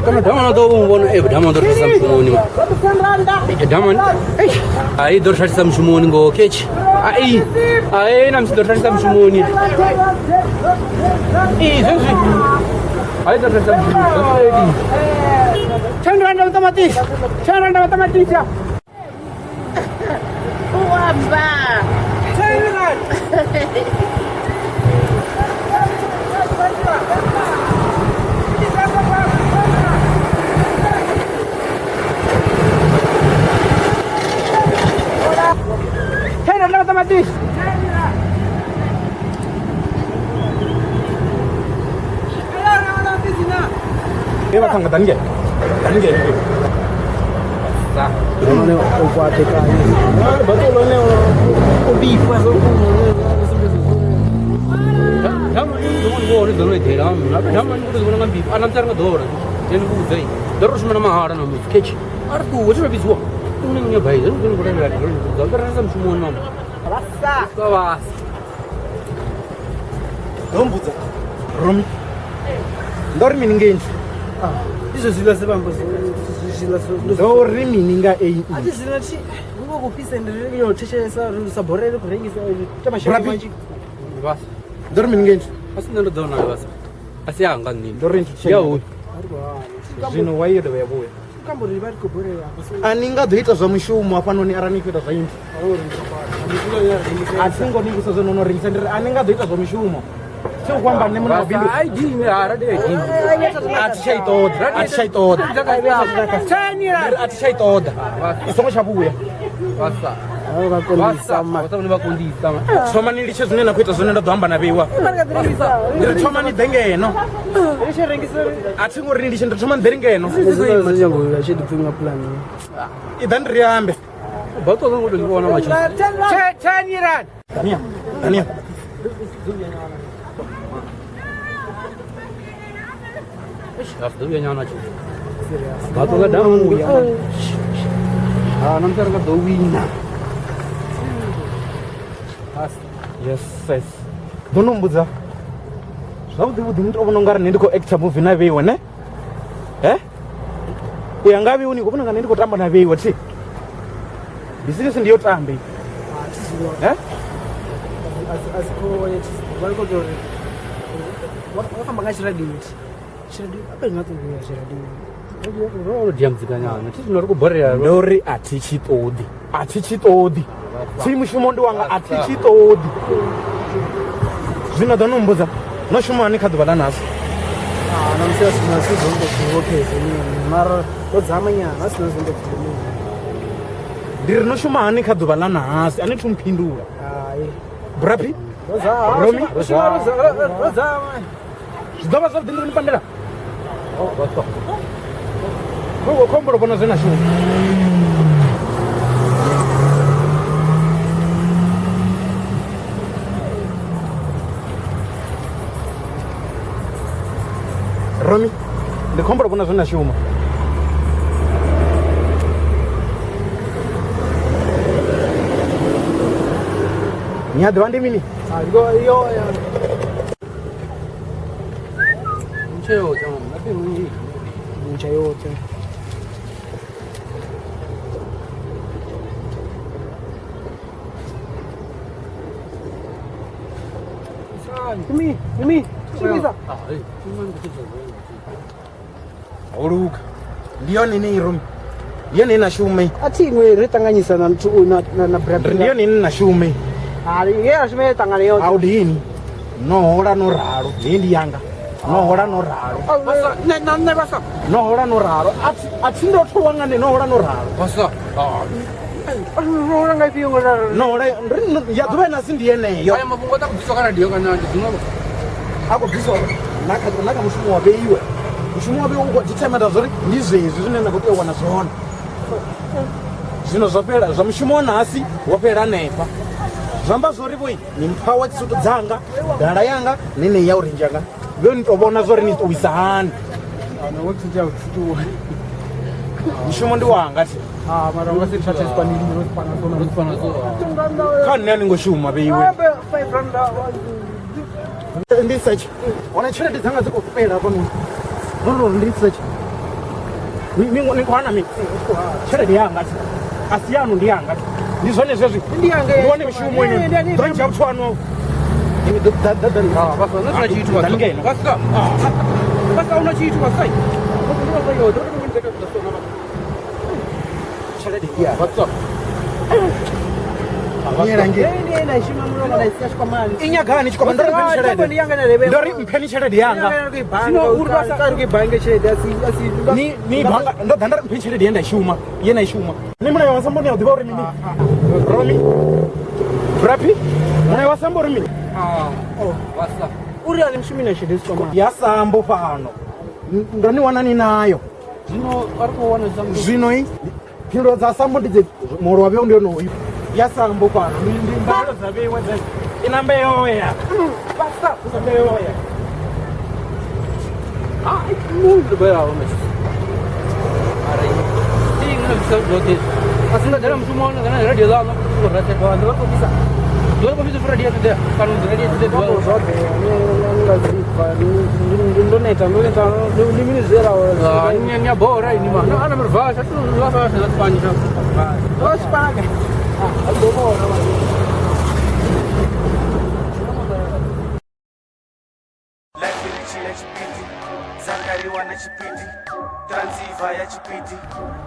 Kana dama na ḓo vhona e dama ḓo risa mushumoni ma. Dama ai ḓo risa mushumoni ngo ketch. Ai ai na msi ḓo risa mushumoni. I zwezwi. Ai ḓo risa mushumoni. 10 rand automatic. 10 rand automatic. Uamba. 10 rand. 10 rand automatic. E vha thanga ḓani ngeno. Ḓani ngeno. Lone o kwatekanya. Bato lone o vhifha zwo Dama ni ḓo vhona uri ḓo no eḓela na dama ni ḓo vhona nga mbifha ana mtsara nga ḓora teni vhudza i ḓo ro shuma na mahala na musi ketch ari ṱuwe tshi vhidziwa une nge bai zwo ḓo ngora ra ḓo ḓo ra sa mushumoni mama Vasa. vasa Ndo mbudza. Romi. Ndo ri mini ngei? Izvo zviḽa se vhambo zwiḽa Ndo ri mini nga ei? a thi zwino thi hu vha khou fhisa ndi ri yo thetshelesa uri sa borele khou rengisa ita masheleni Rabi. manzhi vasa Ndo ri mini ngei? asi nṋe ndo ḓo na vasa asi yanga nṋe Ndo ri nthu ya hoyu Zwino wai yo dovha ya vhuya. kamba uri vha ri khou borea afho so A ni nga ḓo ita zwa mushumo hafhanoni arali ni khou ita zwa intro. A thi ngo ni vhusa zwo no no rengisa ndi ri a ni nga ḓo ita zwa mushumo. Thi khou amba nṋe muṋe wa bindu. ai dini ha radio ai dini A thi tsha i ṱoḓa. A thi tsha i ṱoḓa. Ndi ri a thi tsha i ṱoḓa. I songo tsha vhuya. vasa vha kondisa ma vasa vhone vha kondisa ma Thoma ni litshe zwine nda khou ita zwone nda ḓo amba na vheiwa. Ndi ri thoma ni ḓe ngeno. ri tshi rengisa A thi ngo ri ni litshe ndi ri thoma ni ḓe ngeno. zwi nyago u tshi ḓi pfhi nga pulani I ḓa ndi ri ambe. ba ṱoḓa ngo tou vhona matshi 10 rand. Dania, Dania. asi ḓo vhuya nyana tshi ba ṱoḓa dama ha na mtsara nga ḓo wina Yes, yes. Ḓo no mbudza. Zwavhuḓi vhuḓi ni to vhona ungari nṋe ndi khou actor movie na vheiwe ne? Eh? U ya nga vheiwe ni khou vhona unga nṋe ndi khou tamba na vheiwe thi? Bisinesi ndi yo tambe. Eh? a si khou vha khou tou ri vha famba nga tshiradio tshiradio ape nga ṱoḓa ya tshiradio ro dia muzika nyana thi zwino ri khou borea Ndo ri a thi tshi ṱoḓi. A thi tshi ṱoḓi. Thi mushumo ndi wanga a thi tshi ṱoḓi. Zwino ḓo no mbudza no shuma hani kha ḓuvha ḽa ṋasi? na musi a si na si zwo tou okay mara ndo dzama nyana a si na zwo tou Ndi ri no shuma hani kha ḓuvha ḽa ṋahasi? A ni thu mphindula. hai Brapi? ndo dzama Romi? ndo dzama Zwi ḓo vha zwavhuḓi ndi ri ni pandela. Khou khombo vhona zwe na shuma. Romi, ndi khombo vhona zwe na shuma. Ni a ḓivha ndi mini? Yo Mcheo chama na mimi. Mucha yote. Mimi, mimi, shumisa. Ah, eh. Ho luga. Ndi yone ine i romi. Ndi yone ine na shume. A thi iṅwe ri ṱanganyisa na nthu na na na brand. Ndi yone ine na shume. Hai, ye a shume ṱangana yoṱhe. A u dini. No hola no ralo. Hei ndi yanga. No hola no ralo. Basa, na na na basa. No hola no ralo. A thi ndo tholwa nga nṋe no hola no ralo. Basa. Ah. Ro nga ifhio ngo ralo. No hola ya ḓuvha ina si ndi yeneyo. Aya mafhungo a kubviswa kha radio kana ndi dziṅwe. A khou bviswa na kha mushumo wa vheiwe. Mushumo wa vheiwe u khou determine zwa uri ndi zwezwi zwine nda khou tea u wana zwone. Zwino zwo fhela zwa mushumo wa nasi wo fhela hanefha. Zwi amba zwori vhoi ni mpha worksuit dzanga, dala yanga ni ne ya orange yanga. Vhe ni to vhona zwori ni ṱuwisa hani. Na worksuit ya ṱuwa. Mushumo ndi wanga thi. Ah, mara nga si tsha tshipanini no tsipana so No tsipana so. Kha nṋe a ni ngo shuma vheiwe. 5 rand. Ndi search. Hone tshelede dzanga dzi khou fhela hafhanoni. No ndi search. Ni khou hana mini? Tshelede yanga thi. A si yanu ndi yanga thi. Ndi zwone zwezwi. Ndi yanga. Ndi wone mishumo ino. Ḓo ndzhia vhuthu hanu. Ah, basa, na sina tshithu basa. Ngeno. Basa. Basa una tshithu basa. Tshelede ndi yanga. Basa. Nyela ngei. Ndi na shuma mulonga na sia tshikwamani. I nyagani tshikwama ndo ri mpheni tshelede. Ndi yanga na lebe. Ndo ri mpheni tshelede yanga. Zwino uri basa ka ri bange tshelede asi Ni ni banga ndo ḓa nda ri mpheni tshelede ye nda i shuma. Ye na i shuma. Ni mulayo wa sambo ni a ḓivha uri mini? Romi. Rapi. Mulayo wa sambo uri mini? Ah. Basa. Uri ali mushumi na tshelede tshikwamani. Ya sambo fhano. Ndo ni wana ni nayo. Zwino ari khou wana sambo. Zwino i phindulo dza sambo ndi dze muholo wa vheo ndi onoyu. Ya sambo fhano ndi mbadelo dza vheiwe dze ina mbeo ya. Basa. Usa mbeo ya. Ah, mundu baya wa mesi. Ara. Ndi ngina bisa zote. Asinga dela mushumo na kana radio za no ko rate ko ndo ko bisa. Ndo ko bisa radio tete. Kanu radio tete. Zwoṱhe nga zipfa ndo neta ndo neta ndi mini zera. Ah, nya nya bora ini mah. Ana mervasha tu la fa sa Spanish. Oh, spaga. Ah, do bora. Zakariwa na chipiti, Transiva ya chipiti,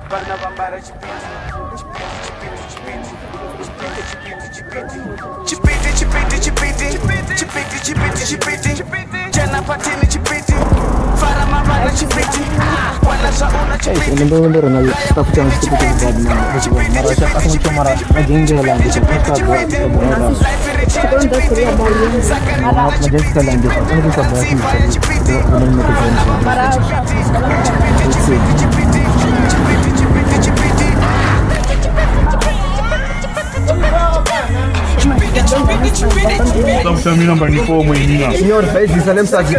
vana vambara chipiti, chipiti chipiti chipiti, chipiti chipiti chipiti, chipiti chipiti chipiti, chipiti chipiti chipiti, jana patini chipiti, fara mavana chipiti, wana zvauna chipiti. Ndo ndo na staff changu chipiti mara cha asante mara majengela ndio chipiti majengela ndio Senhor, fez isso, nem sabe.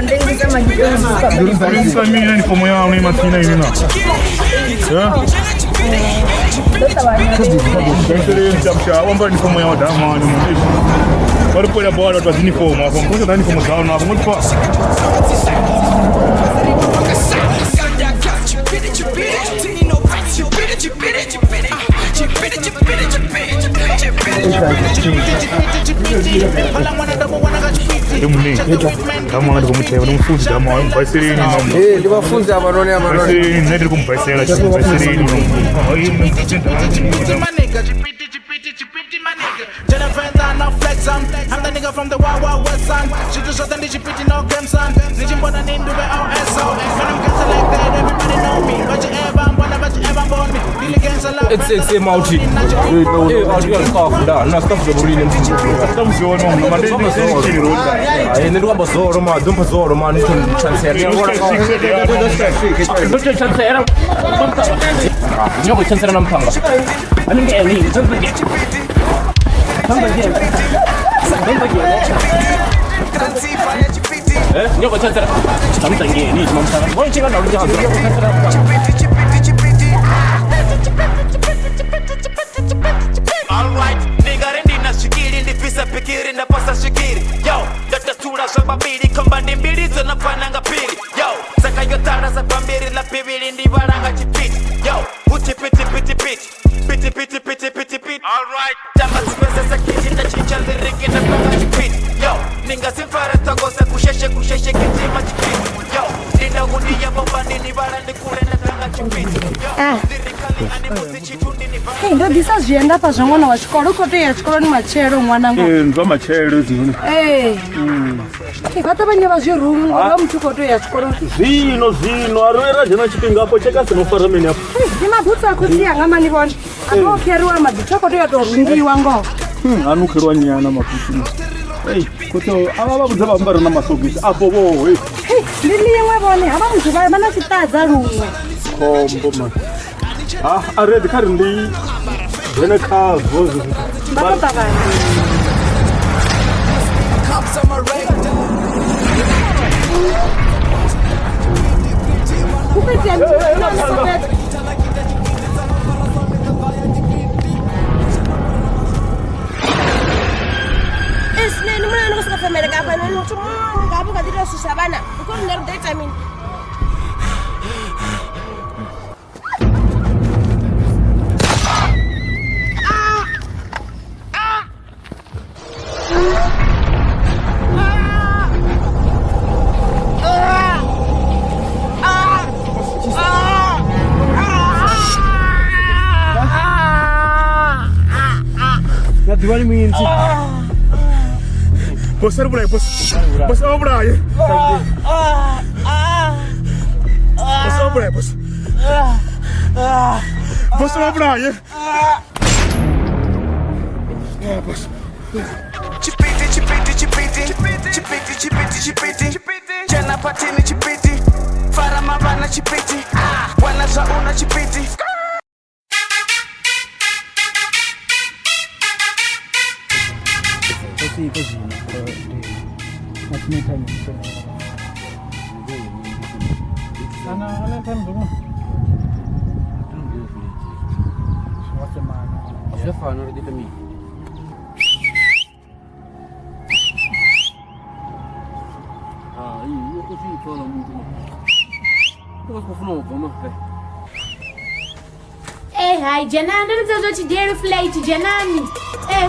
I'm the nigga from the Wild Wild West, son. She just shot the nigga, no game, son. Nigga, but I need to be OSO. When I'm gangsta like that, everybody know me. But you ever, but you ever born me. Really gangsta love. It's a mauti. Alright, nigga, ndina shikiri ndifisa pikiri. Chipiti piti piti piti piti piti. All right. Tamba zipesesa kiti ndatshintsha liriki ndabanga chipiti. Yo, ningasimfara thokoza kusheshe kusheshe gijima chipiti. Yo, ndindakundiya vala ndikule ndatanga chipiti. Yo, lyrically animusi chithu ndinibala. Hey, ndo ḓisa zwienda afha zwa ṅwana wa tshikolo u khou tea tshikoloni matshelo ṅwananga. Ee, ndi zwa matshelo hezwinoni. Ee. Hey, vha ṱavhanye vha zwi rumu ngori wa muthu u khou tea ya tshikoloni. Zwino zwino a ri ra dzhena tshifhinga afho tsheka sino fara mini afho. Hey, ndi mabutsu a khotsi anga mani vhone. A ḓo kheriwa mabutsu a khou tea u tou rungiwa ngoho. A no kherwa nyana mabutsu. Ei, khotsi avha vha vhudza vha ambara na masogisi afho vho hey. Hey, ndi ḽiṅwe vhone havha muthu vha vha na tshiṱadza luṅwe. Khombo man. Ha, a ready kha ri ndi dzhene khazwo hezwi zwithu. Vha ḓo ṱavhanya. Esinene muna ni kusika femela ka fana ni muthu munhu nga vha kha ḓi tou susa vhana u khou riṋe ri ḓo ita mini. Na ḓivha ni minzi. Boss ari vhulaye boss. Boss a vhulaye. Boss a vhulaye boss. Boss a vhulaye. Yeah, boss. Chipiti chipiti chipiti chipiti chipiti chipiti jana patini chipiti fara mavana chipiti wana zwa una chipiti. Zwi a fana ri ḓi ita mini. Hai, u khou zwi pfa houḽa muthu ma. U vha si khou funa u bva ma. Eh, hai, dzhenani ndo ni zwo tshidielo flight dzhenani. Eh.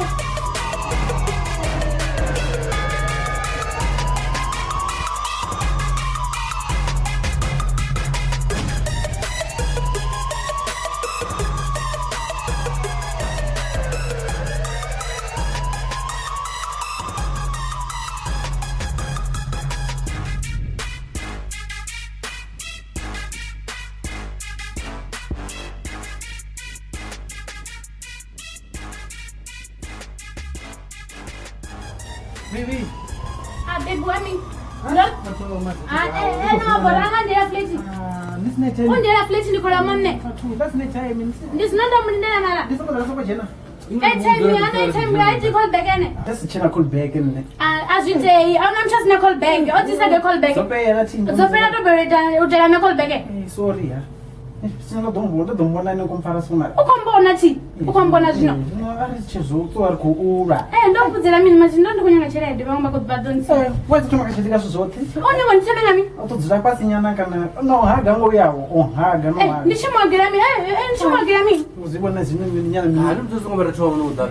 Baby. Ah, baby wa mini? Ah, eh, no, boranga ndela flight. Undela flight ndi khola monne. Ndi sina ndo mlindela mara. Airtime ya na airtime ya iti call back ene. Ndasichena call back nne. Ah, azwitei, a una muthu a sina call back. O dzisa ge call back. Dzopela thini. Dzopela to beleta utela na call back. Eh, sorry ha. Sina ndo ḓo ndo mbona ine kumfara sona. U khou mbona thi? U khou mbona zwino? Zwino a ri tshi zwo ṱuwa ri khou ulwa. Eh, ndo mbudzela mini manje ndo ndi khou nyanga tshelede vhaṅwe vha khou vha ḓo ntsia. Eh, wa dzi thoma ka tshelede ka zwithu zwoṱhe. O nyanga u ntsema nga mini? U ḓo dzula fhasi nyana kana no haga ngo yawo, o haga no Eh, haga. ndi tshi muagela mini? Eh, eh, ndi tshi muagela mini? U zwi vhona zwino mini nyana mini. Hai, ndi songo vha thoma no ḓa.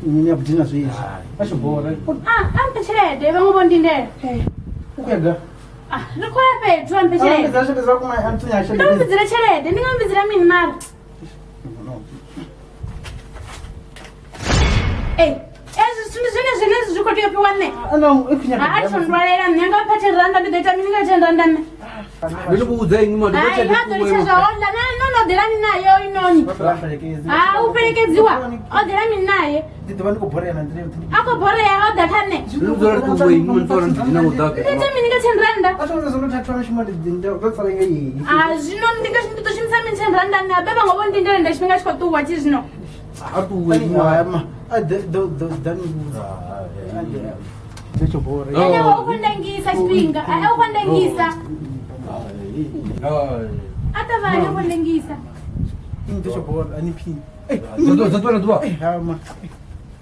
Mini ya vhudina zwezwi. Vha tshi bora. Ah, a mphe tshelede vhaṅwe vho ndindela. U khou ya ga. Ah, ri khou ya fhethu a mphe tshelede. Tshelede tshelede zwa kuma a nthunya Ndo tshelede. mbidzela tshelede, ndi nga mbidzela mini mara? Eh, ezwi zwithu ndi zwone zwenezwi zwi khou tea u fhiwa nṋe. No, i khou nyaga. Ha, a thi ndwalela nṋe nga mpha 10 randa ndi ḓo ita mini nga 10 randa nṋe? Ndo ni vhudza inwi ma ndi Hai, ha ḓo litsha zwa honda na no no ḓela mini nayo inoni. Ha, u fhelekedziwa. O ḓela mini naye? Ndi ḓo vha ndi khou borea na nḓila yoṱhe. A khou borea o ḓa kha nṋe. Ndo vhudza uri ṱuwe inwi ni ṱola ndi dina u ḓa. Ndi ita mini nga 10 randa? A thoma zwo thathwa mishumo ndi ndo tsala nga yeyi. Ah, zwino ndi nga ndi ḓo shumisa mini 10 randa nṋe? Habe vhaṅwe vho ndindela nda tshifhinga tshi khou ṱuwa thi zwino. A ṱuwe inwi. Ma. A ḓo ḓo ḓo ḓa ni vhudza. Ndi tshi bora. Ene u khou ndengisa tshifhinga. A u khou ndengisa. A ṱavhanye u khou ndengisa. Ndi tshi bora ani phi. Ḓo ḓo ḓo ḓo. Ha ma.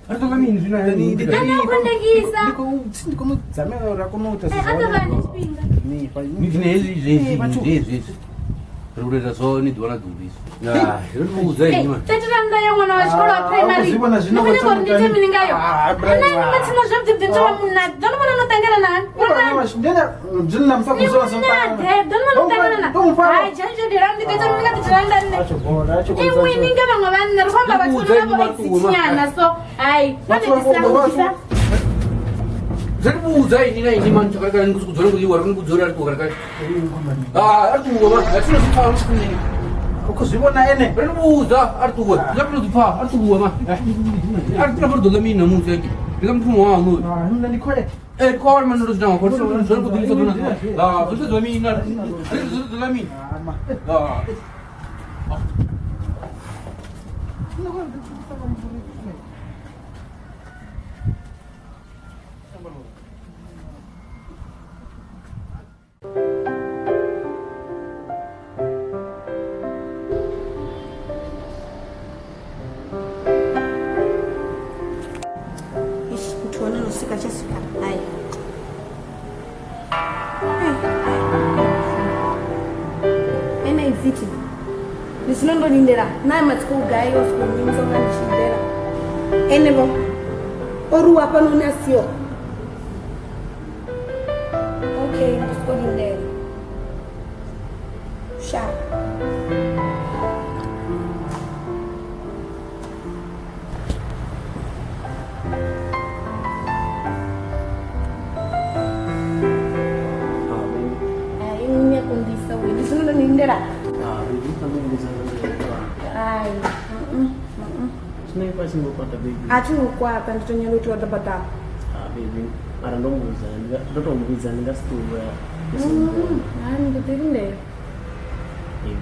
Ri ṱoḓa mini zwino Ndi Ene u khou ndengisa. Ndi khou ndi khou dzamela uri a kone u ita Eh, a ṱavhanye tshifhinga. Ni fa. Ni dzine hezwi hezwi hezwi hezwi. Ri khou ita zwone ḓuvha na ḓuvha izwi. Ri vhudza ini man. 30 rannda ya ṅwana wa tshikolo wa primary. zwi vhona zwino Ni khou nyaga uri ndi ite mini ngayo? Ah, Na ini matsina zwavhuḓi vhuḓi ndo vha munna. Ḓo ni vhona no ṱangana na hani? Ni munna ḓe? Ḓo ni vhona no ṱangana na? Hai, dzhani tshelede yanu, ndi ḓo ita mini nga 30 rannda nṋe? Iṅwi ni nga vhaṅwe vhanna ri khou amba vhathu vha vho exit nyana so hai vha ni ḓisela vhudzisa. Zwi vhudza ini na ini man tshakalakala ni khou dzula ni khou ḽiwa ri ni vhudza uri a ri ṱuwa kalekale. Ah, a ri ṱuwe man. A thi no zwi pfa ri nini. U khou zwi vhona ene? Ri ni vhudza a ri ṱuwe. Zwi a zwi pfa a ri ṱuwe man. A ri ṱuwe ri ḓo ḽa mini ṋamusi ake. Ndi nga muthu waṋu. Ah, nṋe ndi khole. Eh, khole man ndo zwi nanga khole. Zwi ri khou ḓivhisa ḓuvha na ḓuvha. Ah, zwi ḓo mini na ri ḓo ḽa mini. Ah. Ish, muthu wane no swika tsha swika hai. Ene iziti. Ndi zwino ndo lindela na matsiko gai o sokou nyimisa unga ndi tshi lindela. Ene vho o ruwa hafhanoni a siho. Okay, ndi sokou lindela. Sharp. Hai, ni a kundisa uyu. Ndi zwino ndo ni lindela. Hai. Zwino ipa tshi ngo kwata baby. A thi ngo kwata ndi to nyala u itiwa ḓabaḓaba. Ah baby, mara ndo muvhudza, ndo to muvhidza ndi nga si ṱuwe. Ndi songo muvhona. Hai, ndi ḓo ḓi lindela. Baby.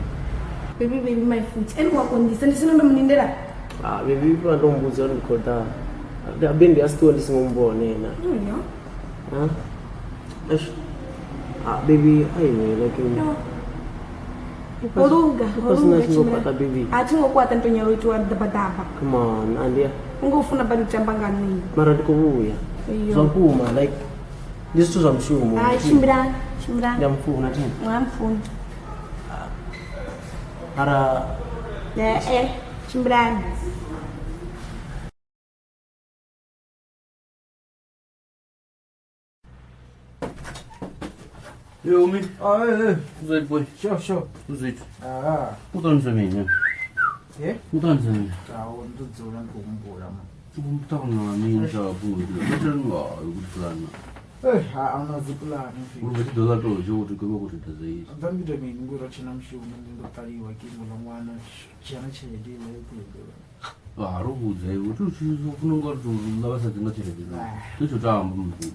Baby, baby, my foot. Ene wa kundisa ndi zwino ndo mu lindela. Ah baby, ipa ndo muvhudza uri ndi khou ḓa. Abe ndi a si ṱuwe ndi songo muvhona ena. Yo. Ah? Eish. Ah baby, aiwe like No. O luga, o Ipa sina luga tshi ngo tshimbila. kwata baby. A thi ngo kwata ndi to nyala u itiwa ḓabaḓaba. Come on, andia. U ngo funa badi u tamba nga nṋe. Mara ndi khou vhuya. Iyo. Zwa vhukuma like ndi zwithu zwa mushumo. Hai, tshimbilani, tshimbilani. Ndi a mufuna thini. Wa mufuna. Mara Eh, tshimbilani. Yo mi. Ah, eh, eh. Uzoit boy. Sure, sure. Uzoit. Ah. Utanisa mina. Eh? Utanisa mina. Awu, ndo dzula ndi khou humbula man. Ukuntanga mina jabu. Ndatenga ukuplana. Eh, ha a dzi pulani mfiki. Uri vha ḓo ḽa to zwo kuti kwe kuti ita zwa izwi. Bva mbito mini ngori tshina mushumo ndi ndo ṱaliwa ke muḽa ṅwana dzhia na tshelede iḽa yo ṱuwe. Ah, ro vhudza iwe uthi u tshi funa nga ri ḽa vhasadzi nga tshelede na. Ndi tshi tamba muthu.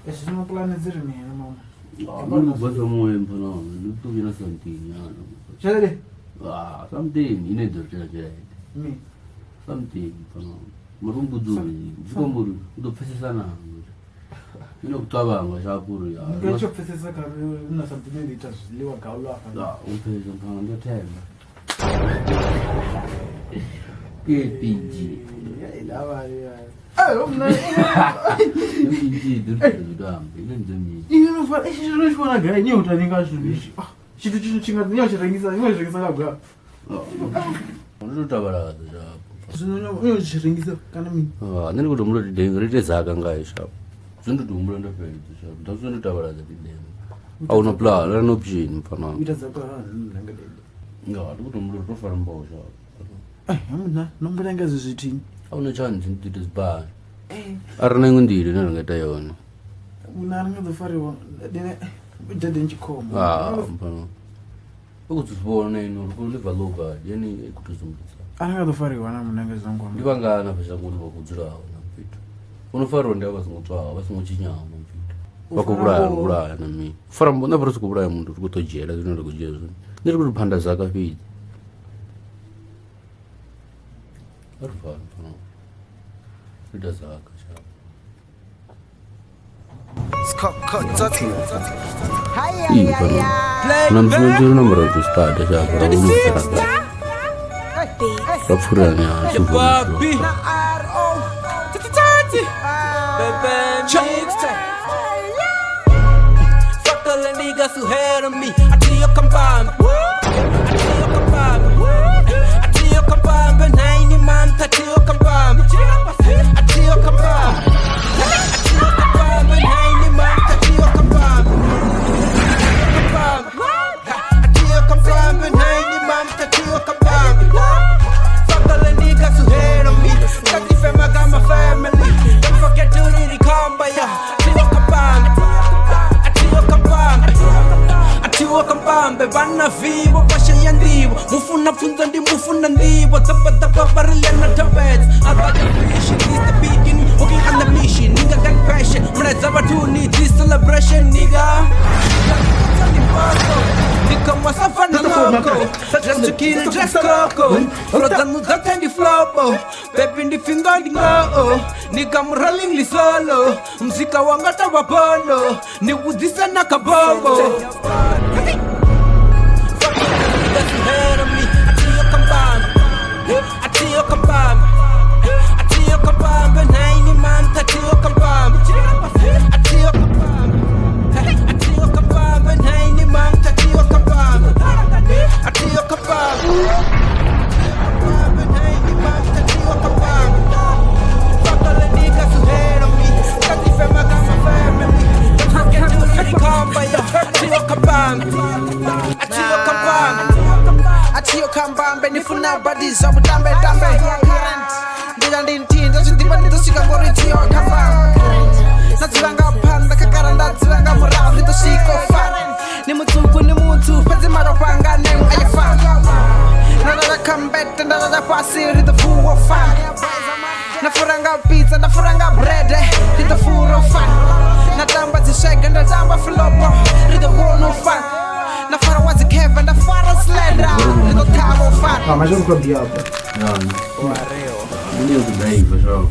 Ezwi zwino pulane dzi ri mini mama? Ah, mimi ngubva moya mfana wami. Ndi to vhina something yana. Tshelede? Ah, something ine ḓo ri tshelede. Mi. Something mfana wami. Mara umbudza uri zwi uri u ḓo pfesesana. Ino kucabanga shapuri ya. Ndi tsho pfesesa kha ri na something ndi ita zwiḽiwa gaulo afha. Ah, u pfesesa mfana ndothemba. KPG. Lava ya. Eh, mna. MPG ḓo ine ndi mini. Ine no fa, ishi zwino tshi vhona gai nyo utani nga zwithu izwi. Ah, tshithu tshithu tshi nga nyo tshi rengisa, nyo tshi rengisa nga gai. Ndo to tavhaladza shapo. Zwino nyo tshi rengisa kana mini? Ah, nṋe ndi khou tou humbula uri denge ri ite zaka ngayo shapo. Zwino ndo tou humbula ndo fhedza shapo. Nda zwino ndo tavhaladza ndi denge. A huna plan, a na option mfana. U ita zaka ha nna nga dende. Nga ndi khou tou humbula uri ro fara mboho shapo. Eh, mna, no humbula nga zwi zwithu. A huna chance ndi ḓo ita zwibani. A ri na iṅwe nḓila ine ra nga ita yone. Mna ri nga ḓo fariwa dene dede ntshi khombo. Ah, mfana. U khou zwi vhona ino uri khou liva low badi ene i khou tou sumbedza. A ri nga ḓo fariwa na mna nga zwangu. Ndi vhangana afha shangoni vha khou dzulaho na mfithu. Vho no fariwa ndi avha vha songo tswaho, vha songo tshinyaho na mfithu. Vha khou vhulaya, ri vhulaya na mini. Fara mbo na ri khou vhulaya muthu ri khou ṱo dzhiela zwine ra khou dzhia zwone. Nṋe ri khou tou phanda zaka fhedzi. A ri fani mfana. Ri ita zaka sharp. Ih, mfana. Na mfana ndi nomboro to start sharp. Ra vhona ra pfurana ya tshi Fuck all the niggas who hate on me. I tell you Atiyo kambambe, atiyo kambambe, atiyo kambambe, naini manta atiyo kambambe, atiyo kambambe, atiyo kambambe, naini manta atiyo kambambe, atiyo kambambe, naini manta atiyo kambambe. Fuck all the niggas who hate on me, got the fam, I got my family. Don't forget to really come by ya. Atiyo kambambe, atiyo kambambe, atiyo kambambe. Vana vivo vashaya ndivo, mufuna pfunzo ndi mufuna ndivo. Tapa tapa varilena tobets. I got the vision, this the beginning, working on the mission. Nigga got passion, mnaiza vatu this celebration, nigga. Just to kill dress coco, Rodzanu zatendi flopo, baby ndi finga ndi ngoo, nigga I'm rolling li solo, mzika wanga tawa polo, ni wudisa na kabombo. Atiyo kambambe, atiyo kambambe, naini manta atiyo kambambe, atiyo kambambe, atiyo kambambe, naini manta atiyo kambambe, atiyo kambambe, naini manta atiyo kambambe. Fuck all the niggas who hate on me, got the fam, I got my family. Don't forget to really come by ya. Atiyo kambambe, atiyo kambambe. Atiyo kambambe nifuna bodies obutambe tambe ndila ndintinda zvindipa nditosvika ngori tiyo kambambe ndadzivanga phanḓa khagara ndadzivanga murahu ri ḓo swika u fa ni mutswuku ni mutsu fhedzi malofha anga nemu a ya fa nda lala kha mbete nda lala fhasi ri ḓo vuwa u fa na fura nga pizza nda fura nga brede ri ḓo fura u fa na tamba dzi swega nda tamba filopo ri ḓo vhona u fa na fara wa dzi kheva nda fara slender ri ḓo ṱhavha u fa. Ah, mas eu não cabia. Não. Bonito daí, pessoal.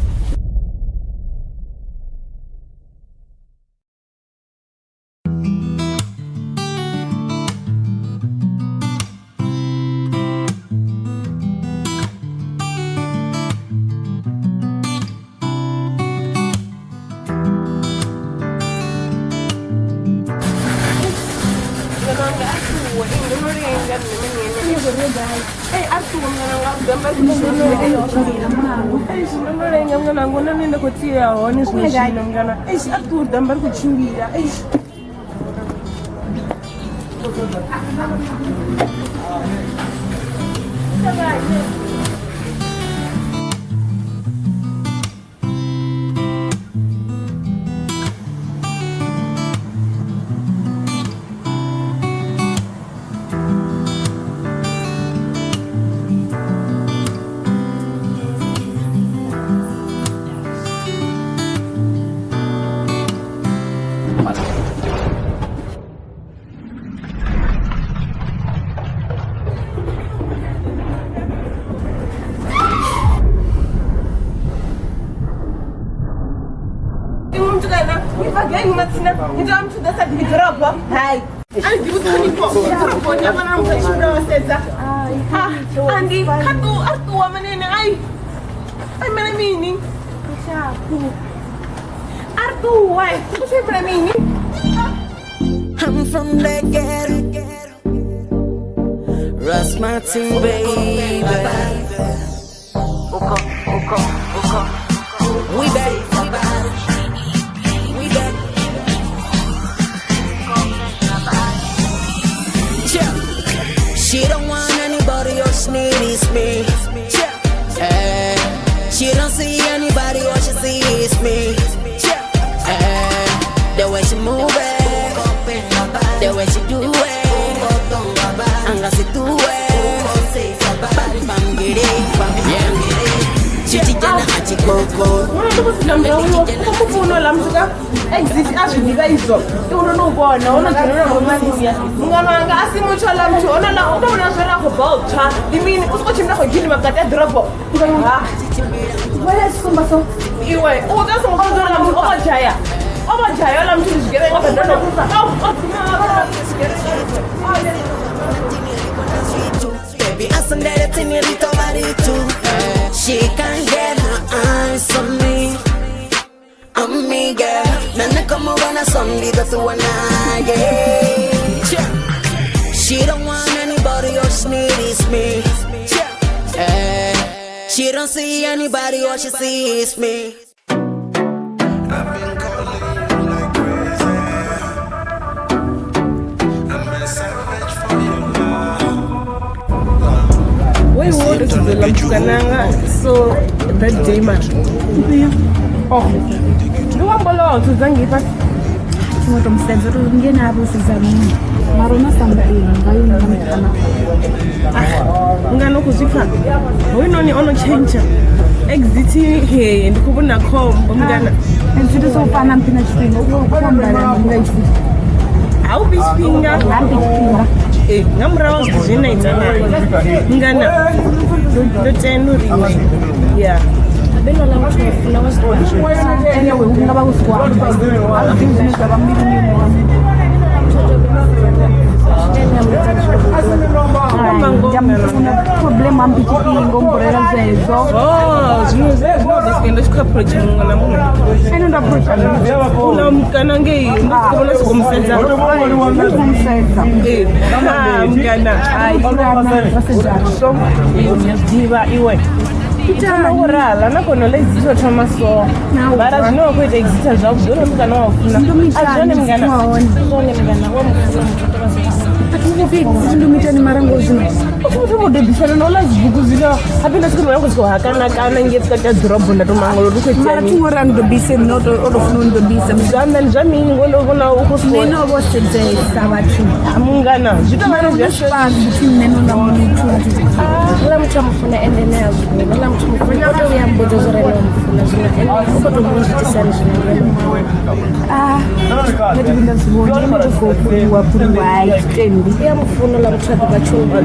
I'm from the ghetto, Rasmatin baby. We back, we back. Yeah. She don't want anybody else, need is me. Yeah. She don't see anybody, all she see is me. Yeah. The way she move it, the way she do it, anga si do it. Bam bam get it, yeah. Chichijana achikoko. Exit azvinika izvo unonoubona unodzorera ngomasiya mungano anga asi mutsho la muthu onona utovona zwera go boltswa ndi mini u soko tshimbila khou gidima vhukati ha ḓorobo iwe u ḓo songo dzorela muthu o dzhaya o vho dzhaya ola muthu ndi zwigevhenga Baby, asandele tinirito maritu. She can't get her eyes on me. Amiga, nana como van a sonrisa tu yeah. She She don't want anybody, all she need is me. Eh, she don't see anybody, all she see is me. Wai wo ri dzudzela mutukananga so that day mara oh ndi wambolowa thudza ngei fhasi Ngo to musedza uri nge na vho sedza mini mara una something nga yo nga mutukana. Mungana u khou zwi pfa hoyunoni o no tshentsha exit he ndi khou vhona khombo mungana. Exit so fana mpina tshifhinga u khou ambara nga exit. A u fhi tshifhinga Ha mphi tshifhinga. Ee, nga murahu ha zwithu zwe na ita naye mungana ndo tenda uri iwe ya Beno la muthu funa wa zwi Anyway, hu nga vha hu si khou amba. A zwi ḓivhi zwine zwa vha mbiluni yawe. Ndiyamufuna problem ambi tshifhinga umborela zwezwo. Oh, zwino zwino ḓo swika ndo tshi khou approach muṅwe na muṅwe. Ene ndo approach Una mukana ngei ndo siko vhona siko musedza. Ndo siko musedza. Ee, ha mungana. Ai, ra sedzana. So, ḓivha iwe. Thoma u rala na kona ḽa exit wa thoma so. Mara zwino wa khou ita exit zwavhuḓi uri mukana wa funa. A zwone mungana. Zwone mungana wa mufuna muthu tovha zwi. Ndo mitani mara ngo zwino. U thoma u debisana na uḽa zwibugu zwino habe nda siko ngo siko hakana kana nge vhukati ha ḓorobo nda to mangala uri u khou itea Mara mini. thi ngori a ndobise nṋe o to funa u ndobisa. Zwa nṋe ndi zwa mini ngo ndo vhona u khou Nṋe no vho sedzesa vhathu. Mungana zwi tou vha na zwi Fani between nṋe no na muthu. Ḽa muthu a mufuna ende ne a zwi vhona ḽa muthu mufuna o to vhuya mbudza zwo ri ene wa mufuna zwino ene u khou to mu zwiitisani zwino ndi ene. Ah, nṋe thi vhuyi nda zwi vhona. Nṋe ndo sokou fhuriwa fhuriwa hai tshitendi. U ya mufuna ḽa muthu a ḓivha tshumba.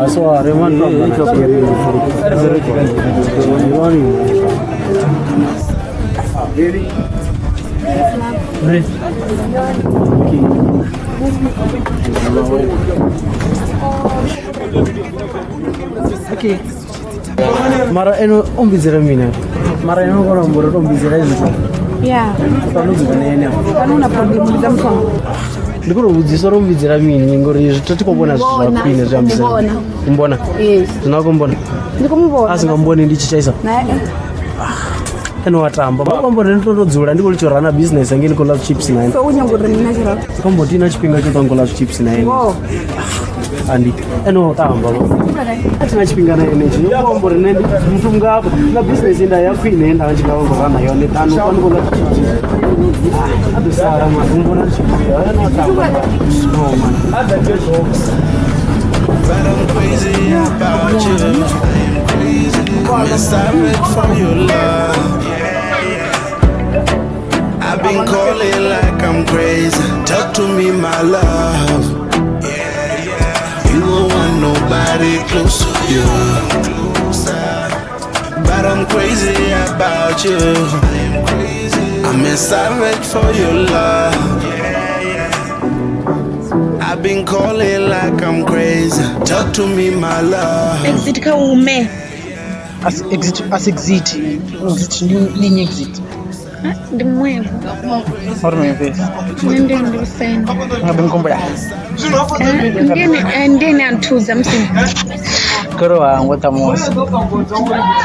Aso man Okay. Mara eno ombidzela mina. Mara eno kona mbora ombidzela izvo. Yeah. Panodzika nene. Kana una problem ndi muthu wanga. Ndi khou vhudzisa uri ombidzela mini ngori zwi thi khou vhona zwithu zwa khwine zwi ambisela. Umbona? Yes. Zwino a khou mbona. Ndi khou muvhona. A si nga mboni ndi tshi tshaisa. Nae. Eno wa tamba. Vha khou mbona ndi to dzula ndi khou litsho rana business ngei ndi khou ḽa chips na ene. So u nyaga uri mina tshiralo. Ndi khou mbo tina tshifhinga tsho ṱwa ngo ḽa chips na ene. Ngoho. Andi eno wa tamba. A thina tshifhinga na ene tshi. Yo khou uri nṋe ndi muthu mungafha na business nda ya khwine nda tshi nga vha khou rana yone ṱanu fhano khou ḽa chips. A ḓo sala man, umbona ndi tshi vhuya. Eno wa tamba. No man. But I'm crazy about you. I'm crazy. I'm a savage for your love. I've been calling like I'm crazy. Talk to me, my love. You don't want nobody close to you. But I'm crazy about you. I'm a savage for your love. I've been calling like I'm crazy. Talk to me, my love. Exit kha ume. As exit as exit. Exit ndi exit. Ndi mwevo. Uri mwevo. Nṋe ndi ndi Useni. Nga ḓo nkumbula. Ndi ene a nthusa musi. Koro wangu tamusi.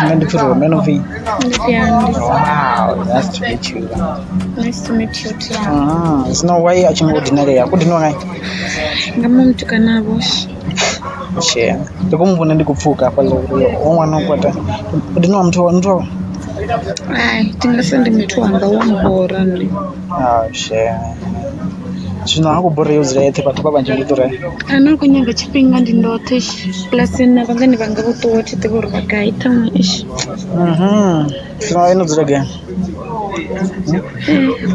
Nga ndi pfi Rome no pfi. Ndi pfi Andy. Wow, nice to meet you. Nice to meet you too. Ah, zwino why a tshi ngo dinalea? Ku dinwa ngai? Nga muṅwe mutukana vho. Tshee. Ndi khou muvhona ndi khou pfuka hafhaḽa uri o ṅwana u kwata. U dinwa muthu wa muthu. Ai, thi nga se ndi muthu wanga wa mbora nṋe. Ah, tshee. Zwino ha khou borea u dzula yeṱhe vhathu vha vhanzhi ndi ḓo ri. A no khou nyaga tshifhinga ndi ndoṱhe plus na vhangani vhanga vho ṱuwa thi ḓivhi uri vha gai ṱhaṅwe eish. Zwino eno dzula gai?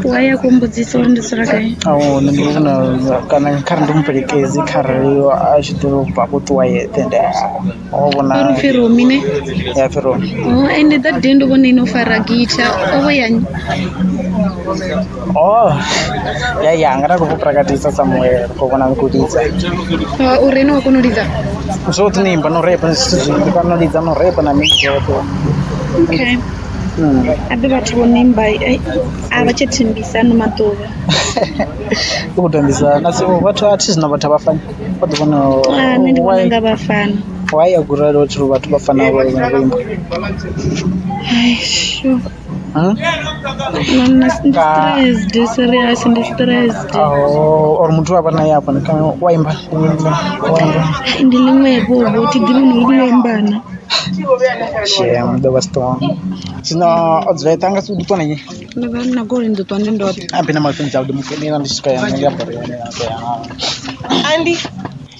Wa ya khou mbudzisa uri ndi dzula gai. Awo nṋe ndi vhona kana kha ri ndi mufhelekedzi kharali a tshi ḓo bva khou ṱuwa yeṱhe ndi o vhona. Uri pfi Romi ne? Ya pfi Romi. Oh, ende that day ndo vhona ino fara gita o vho ya nnyi? Oh, ya yanga nda khou prakatisa somewhere ri khou vhona ni khou lidza. Uri ene wa kona u lidza? Zwoṱhe ni imba no repa zwithu zwinzhi kana lidza no repa na mini zwoṱhe. Okay. Abe vhathu vho no imba a vha tsha thembisa ano maḓuvha. U khou tambisa na si vhathu a thi zwino vhathu a vha fani vha ḓo vhona. Ah, nṋe ndi vhona nga vha fana. Why a gurali vhathu vhathu vha fanaho vha vha imba? Ai, sure. Nna ndi stressed, serious ndi stressed. Oh, or muthu avha naye hafha kana wa imba wa imba. Ndi ḽiṅwe vho vho thi ḓivhi no uri ḽo imbana. Shame ḓo vha strong. Zwino o dzula eṱhe anga si ḓi ṱwa na nnyi? Ndo vha na goloi ndi ḓo ṱwa ndi ndoṱhe. A bina mafhungo tshavhuḓi mufunela ndi tshi swika ya nṋe ya bora yone ya ya. Andi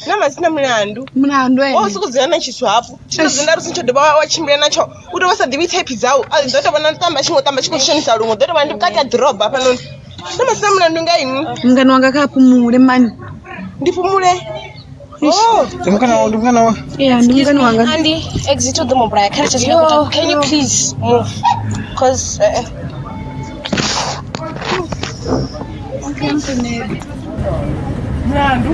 na masina mulandu mulandu ene o soko dzula na tshithu hafhu tshino dzula ri si tsho dovha wa tshimbila natsho u tovha sa ḓivhi type dzau a ḓo tovha na tamba tshingo tamba tshi khou shonisa luṅwe ḓo tovha ndi vhukati ha ḓorobo hafhanoni na masina mulandu nga inwi mungani wanga kha fhumule mani ndi fhumule. Ndi mukana ndi mukana wa. Yeah, ndi mungani wanga. Andy, exit u ḓo mu vhulaya kha ri tsha Can you please move? Cause Mulandu.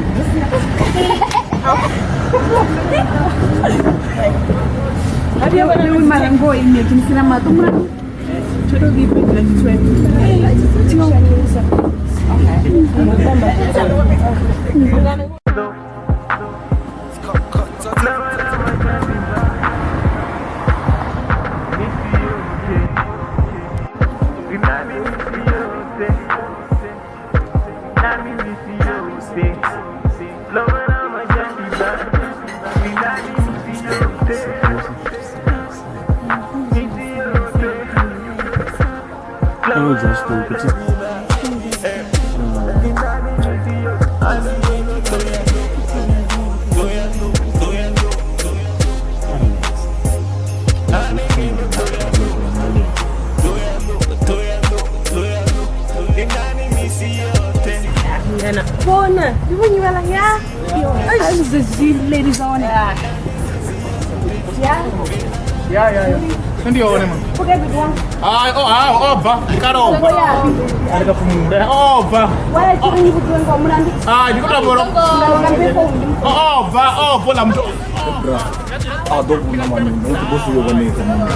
Mara ngoho ine dzhenisela maṱo mulandu. Vhona, ndi vho nyivhala ya. Ladies on. Ya. Ya ya ya. Ndi yone man. Hai, oh ha, o bva, ndi kale o bva. Ndi ka fhumule. O bva. Ah, ndi khou tamba o bva, o bva ḽa muthu. Bra. A ḓo vhona mani, u ḓo si vhonesa mani.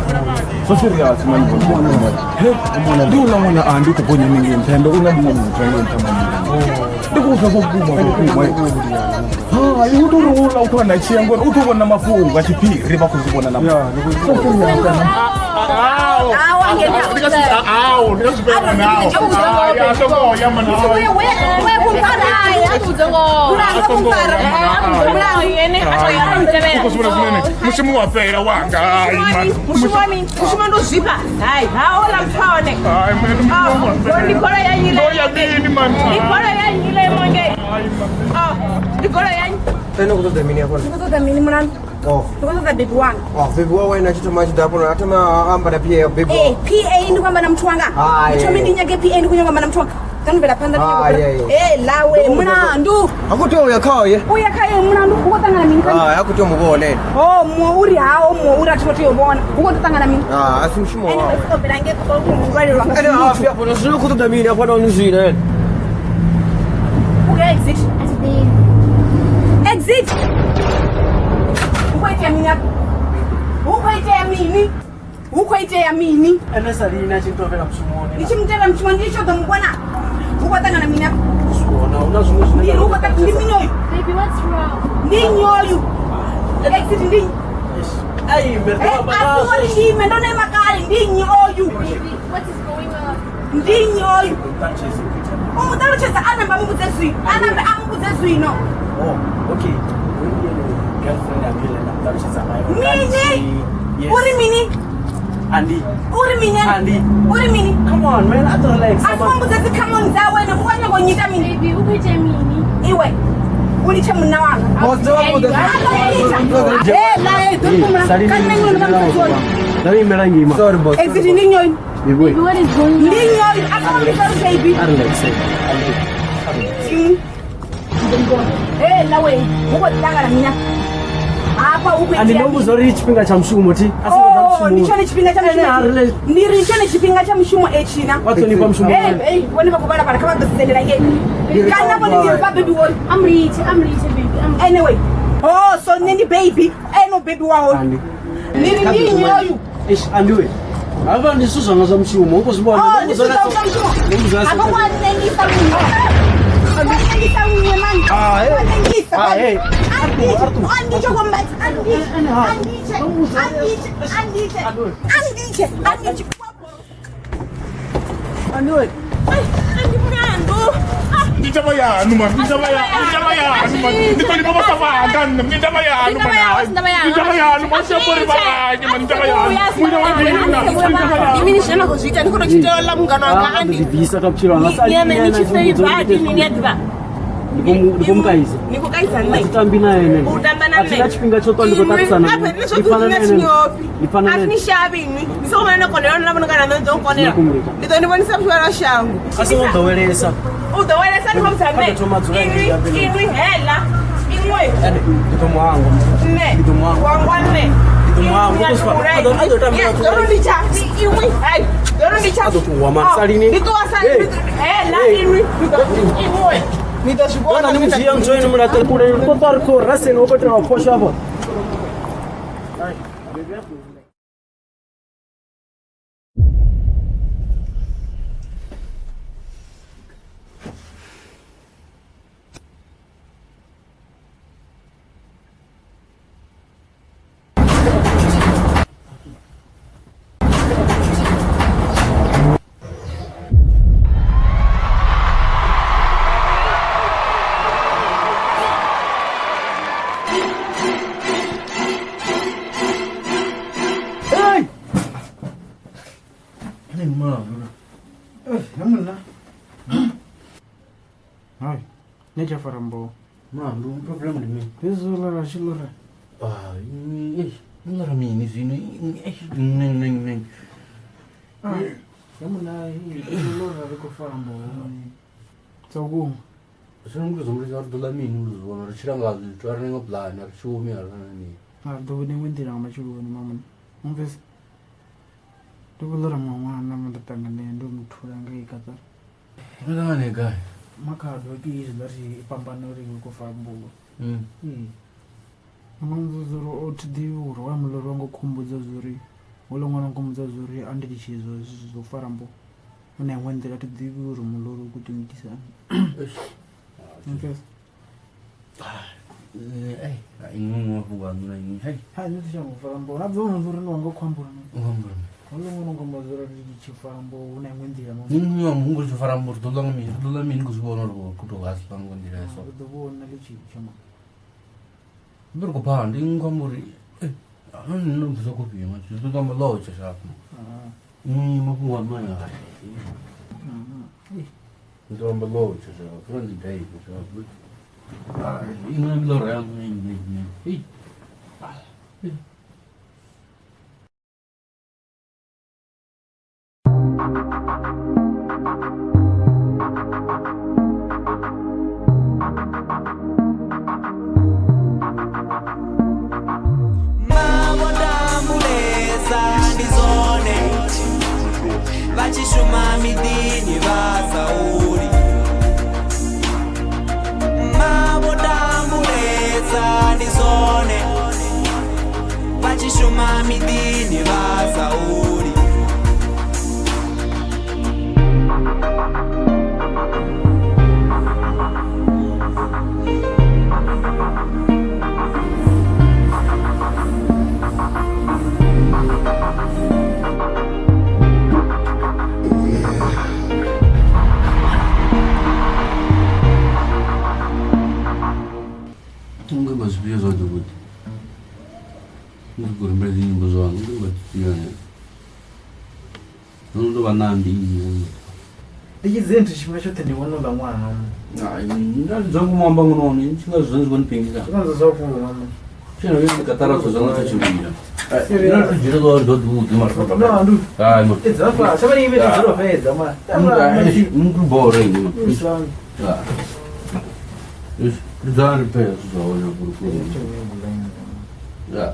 So serious mani. He, ndi uḽa ṅwana a ndi khou gonya ningei nṱha ende u na muṅwe muthu ngei nṱha mani. Ndi khou pfa zwa vhukuma zwa vhukuma. Hai, u tou ri uḽa u khou na tshia ngori u tou vhona mafhungo a tshiphiri vha khou zwi vhona na. So serious. Mushumo wa fhela wanga. Mushumo ndi u zwifha. Hai, ha ola muthu hone. Ndi goloi ya nnyi le? Ndi goloi ya nnyi le monge? Ndi goloi ya nnyi? Ene u khou ṱoḓa mini hafha? Ndi khou ṱoḓa mini mulandu? Oh. Ndi khou ṱoḓa baby wanga. Oh, baby wawe ene a tshi thoma a tshi ḓa hafho a thoma a amba na PA baby. Eh, PA ndi khou amba na muthu wanga. Hai. Ndi thome ndi nyage PA ndi khou nyanga u amba na muthu wanga. Kani bvela phanḓa ndi Hai, nyanga hai. u Eh, lawe mulandu. Ha khou tea u ya khaye. U ya khaye mulandu u khou ṱangana mini kha? Hai, ha khou tea u mu vhona ene. Oh, muṅwe uri haho muṅwe uri a thi khou tea u vhona. U khou tou ṱangana mini? Ah, a si mushumo Ene wawe. vha bvela ngei khou lwalelwa nga Ene a fi hafho zwino u khou ṱoḓa mini hafho nahone zwino ene. U khou exit. Exit. Hu khou itea mini afha? Hu khou itea mini? Hu khou itea mini? Ene sa lini a tshi ntovhela mushumoni. Ndi tshi mutevhela mushumoni ndi tshi ḓo mu vhona. Hu khou ṱangana mini afha? Zwona, hu na zwiṅwe zwine Ndi hu khou ṱangana ndi mini oyu? Baby, what's wrong? Ndi nnyi oyu? Exit ndi nnyi? Ai, mme ri Eh, amba a si ngazwo. uri ndi ime ndo no ima kale ndi nnyi oyu? Baby, what is going on? Ndi nnyi oyu? U mu ṱalutshedza a namba a mu vhudze zwino. A nambe a mu vhudze zwino. Oh, okay. Girlfriend ya Bill nda ṱalutshedza ngayo. Mini? Yes. Uri mini? Andy. Uri mini? Andy. Uri mini? Come on, man, a to relax. A si mbudze dzi come on dzawe ene u khou nyanga u nyita mini? Baby, u khou itea mini? Iwe u litshe munna wanga. Sorry boss. Exit ndi nnyi oyu? Baby, what is going on? Ndi nnyi oyu? A songo mbidza uri baby. A relax. Hey, lawe, hu khou ṱangana mini afha? Hafha hu khou Andy, itea ndo vhudza uri tshifhinga tsha mushumo thi. A si ngo ḓa Oh, mushumoni. ndi tshone tshifhinga tsha Ene a mushumo. relax. Ndi ri tshone tshifhinga tsha mushumo etshina. Wa ṱhonifha mushumo Hey, wawe. hey, vhone vha khou vhalabala kha vha ḓo sendela ngei. Kana vhone ndi ri vha baby woyu. Amritshe, amritshe, baby. Amritshe. Anyway, oh, so nṋe ndi baby, ene u baby wawe. Andy. Ndi ri ndi nnyi oyu? Eish, Andy we. Hafha ndi zwithu zwanga zwa mushumo, u khou zwi vhona. Oh, ndi zwithu zwa mushumo. Ndo vhudza Hafha kwa nṋe ndi sa munna. Ndisa nngwe mani. Ah, hey. Ndisa. Ah, hey. Anditshe kombathi. Anditshe. Anditshe. Anditshe. Anditshe. Anditshe. Anditshe. Andiwe. Ndi mulandu. Ndi taba yanu man, ndi taba yanu, ndi taba yanu man. Ndi ṱo livha vha vhanga nṋe, ndi taba yanu man. Ndi taba yanu man, siyabori vhanganye man, ndi taba yanu. Muṋe wa vhina, ndi taba yanu. Ndi mini zwine na khou zwi ita? Ni khou tou tshi tola mungana wanga andi. Ḓibvisa kha vhutshilo hanga sa Ni ni tshi feiva adi ni a ḓivha. Ndi khou mukaidza. Ni khou kaidza nṋe. A thi tambi na ene. U tamba na A thi nṋe. na tshifhinga tsho ṱwa ndi khou ṱaṱisana Inwi, nae. apa, Ndi fana ni na zwo ene. ni ofhi. Ndi fana A na thi ene. ni shavhi inwi. Ni songo vhona no konela na vhona kana nṋe ndo nkonela. Ndi ḓo ni vhonisa vhutshilo ha shango. A songo ḓowelesa. U ḓowelesa ndi khou vhudza nṋe. A ḓo thoma a dzula Inwi, ngei hafha. inwi hela. Inwi. Ende ndi ḓo muhangwa. Nṋe. Ndi ḓo muhangwa. Wangwa nṋe. Ndi ḓo muhangwa. U ḓo swika. A ḓo tambela Ḓo ro nditsha. Inwi. Hai. Ḓo ro nditsha. A ḓo ṱuwa man. Salini. Ndi ṱuwa sa hela inwi. Inwi. Ni ḓo zwi vhona. Ni mu dzhia muthu ene mulaṱe kule. Ri khou ṱwa ri khou raseni wo khou itelwa phosho afho. Hey! Ndi mulandu. Ya munna. Hai. Nṋe tsha fara mboho. Mulandu problem ndi mini? Hezwi zwo lara tshi ḽora. Ah, ndi ḽora mini zwino? Nne nne nne. Ah, ya munna ḽora ri khou fara mboho. Dza vhukuma. Zwino ndi zwo ri ḓo ḽa mini uri zwi vhona ri tshila nga zwithu a ri nga pulani a ri shumi a ri na mini. A ri ḓo vhona iṅwe nḓila nga matsheloni mamuna. Mupfesi. Ndi khou ḽora muṅwe ṅwana ma nda ṱangana ndo mu thula ngei Qatar. No ṱangana gai? Makhado ke izwi ḽa ri fhambana uri ri khou fara mboho. Ee. Nga mmbudza uri o thi ḓivhi uri wa muḽoro wanga u khumbudza zwori houḽa ṅwana o nkhumbudza zwori a ndi litshi hezwo zwo fara mboho. Hu na iṅwe nḓila thi ḓivhi uri muḽoro u khou tou ngitisa hani. Mupfesi. Inwi mafhungo aṋu na inwi. Hai. Hai nṋe thi tsha fara mboho. Na ḓuvha uri ndi wanga khou ambura. Ambura. Houḽa ṅwana o nkhumbudza uri ndi tshi fara mboho hu na iṅwe nḓila. Ni muṅwe wa muhumbulo tshi fara mboho ri ḓo ḽa nga mini? Ri ḓo ḽa mini khou zwi vhona uri khou tou haswa nga nḓila ya so. Ri ḓo vhona ḽi tshi tsha. Ndi ri khou phaa ndi khou amba uri no bvisa khofhi ma zwi ḓo amba ḽo tsha shapha. Ni mafhungo a maya. Ndi ḓo amba ḽo tsha shapha ndi dai shapha. Inwi ndi ḽo ya nṋe nṋe nṋe. Hey. Mavhondambulesa ndi zwone vha tshi shuma miḓini vha sa huli. Mavhondambulesa ndi zwone vha tshi shuma miḓini vha sa huli. Unge zwifhio zwoṱhe kuti ndi khou humbela dzi nyimbo zwanga ndi nga zwifhio ne no ndo vha nambi iyi Ndi tshi dzine tshifhinga tshoṱhe ndi vhona uḽa ṅwana. nda dzangu muamba ngono tshi nga zwi zwi nipengisa Zwi zwa vhukuma. tshino ndi katara zwo zwa nga tshivhila nda ri dzhira ḓo ḓo ḓi mara No, ndu. Hai mo. Edza fa, sha vha ive dziro fhedza ma. Ndi bore ini. Islam. Ndi dzana ri phela zwi zwa hone fhulufhulu. Ya.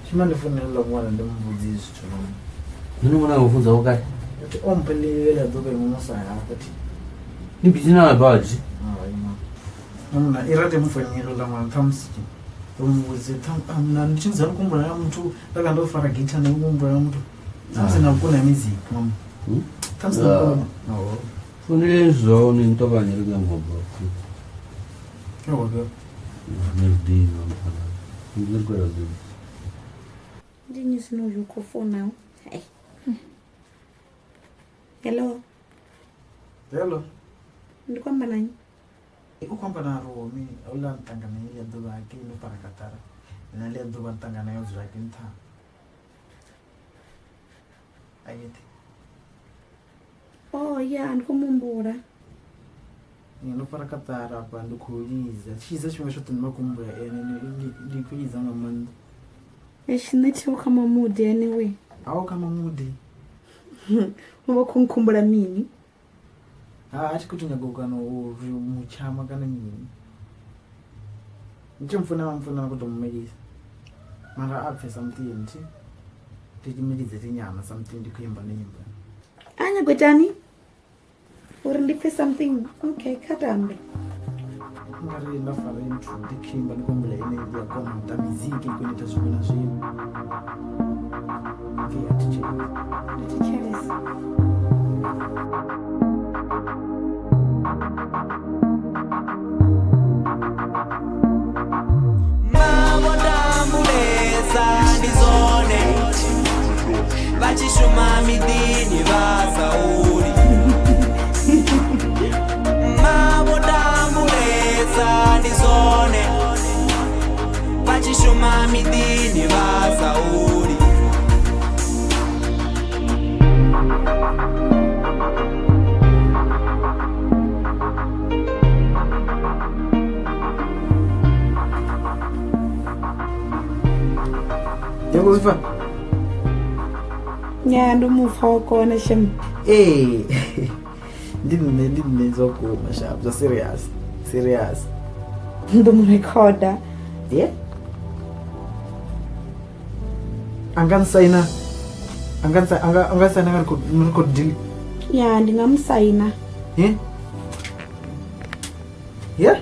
Shima ndi funela uḽa ṅwana ndi muvhudzi zwithu. Nṋe ṅwana wa funza wo kai? Ati ompe ndi ḽa ḓuvha ḽiṅwe musa hafha thi. Ni busy na badzi. Hai ma. Mna i rate mufonela uḽa ṅwana ṱhamusi. Ndo muvhudze ṱhamu ndi tshi dzula kuhumbula na muthu nda ndo fara githa ndi kuhumbula na muthu. Ṱhamusi na vhukoni ha music mama. Ṱhamusi na vhukoni. Fonele zwone ni ṱavhanye ri nga ngoba. Ngoba. Ni ḓivha mfana. Ndi ri kwela ḓivha. Ndi nnyi zwino uyu khou founa? Hai. Hello. Hello. Ndi khou amba na nnyi? U khou amba na Romi, houḽa nṱangana heḽia ḓuvha hangei no fara kaṱara. Na ḽia ḓuvha nṱangana yo dzula hangei nṱha. A yeṱhe. Oh ya, ndi khou mu humbula. Ndo fara kaṱara afha ndi khou lidza. Tshi lidza tshifhinga tshoṱhe ndi vha khou humbula ene, ndi khou lidza nga maanḓa. Eish, nṋe thiho kha mamudi anyway. A u kha mamudi? U vha khou nkhumbula mini? Ha, a thi khou tou nyaga u kana uri mutshama kana mini. Ndi tshi mufuna vha mufuna vha khou tou mumelisa. Mara a pfe something thi. Ndi tshi milidze thi nyana something ndi khou imba na imba. A nyago itani? Uri ndi pfe something. Okay, kha tambe. Ngari nda fara intro ndi khou imba ndi khou humbula ene ndi a kona u ita music i kona u ita zwiṅwe na zwiṅwe. Ndi a thetshelesa. Ndi thetshelesa. Mavhotambulesa ndi zwone vha tshi shuma miḓini vha sa holi. Mavhotambulesa ndi zwone vha tshi shuma miḓini vha sa holi. Ndiyakuzipfa? Ya, ndo mu pfa wa kona shem. Ee. Ndi nṋe, ndi nṋe zwa vhukuma sharp, zwa serious. Serious. Ndo mu recorder. Yeah. Anga nsaina. Anga nsa anga anga saina nga record record deal. Ya, ndi nga mu saina. Yeah. Yeah.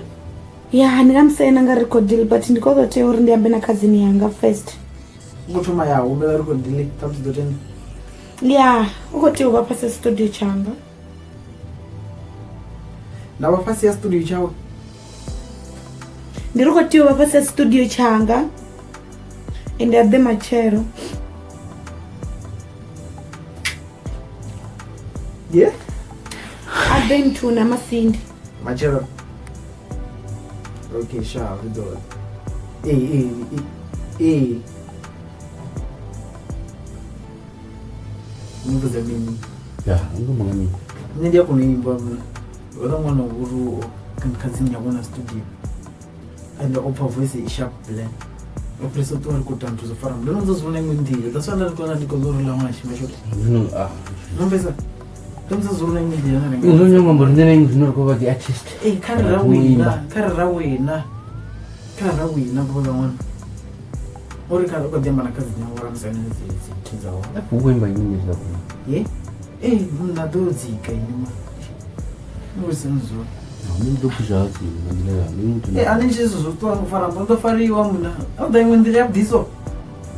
Ya, ndi nga mu saina nga record deal but ndi khou ḓo tea uri ndi ambe na cousin yanga first. U thoma ya humbela record deal ṱhamusi ḓo tenda. Ya, u khou tea u vha fhasi ha studio tshanga. Nda vha fhasi ya studio tshawe. Ndi ri khou tea u vha fhasi ha studio tshanga. Ende a ḓe matshelo. Yeah. A ḓe nthuni ha Masindi. Matshelo. Okay, sure, ri ḓo. Ee, ee, ee. Ni vhudza mini? Ya, ndi manga mini. Nṋe ndi a kona u imba mna. Houḽa ṅwana uri kha dzini ya vhona studio. Ende o pfa voice i sharp plan. O fhirisa u ṱuwa ri khou ita nthu dzo fara. Ndo no dzo zwi vhona iṅwe nḓila. That's why nda ndi kona ndi khou uri ḽa ṅwana tshifhinga tshoṱhe. Zwino ah. No pfesa? Ndo dzo zwi vhona iṅwe nḓila na Izwo nyongo mbo riṋe na zwino ri khou vha dzi artist. Ee, kha ri ra wina, kha ri ra wina. Kha ri ra wina vho ḽa ṅwana. Uri kha ri khou ḓi amba na cousin yawe uri a musaine dzi dzi dza hone. U khou imba nyimbo dza khou. Ye? Ee, munna ḓo dzika ini ma. Ni vhudzisa zwo. Nṋe ndi ḓo phusha ha tsini nga nḓila ya ndi muthu. Ee, a ni tshi zwo ṱuwa ngo fara mbo ḓo fariwa munna. A ḓa iṅwe nḓila ya vhuḓiso.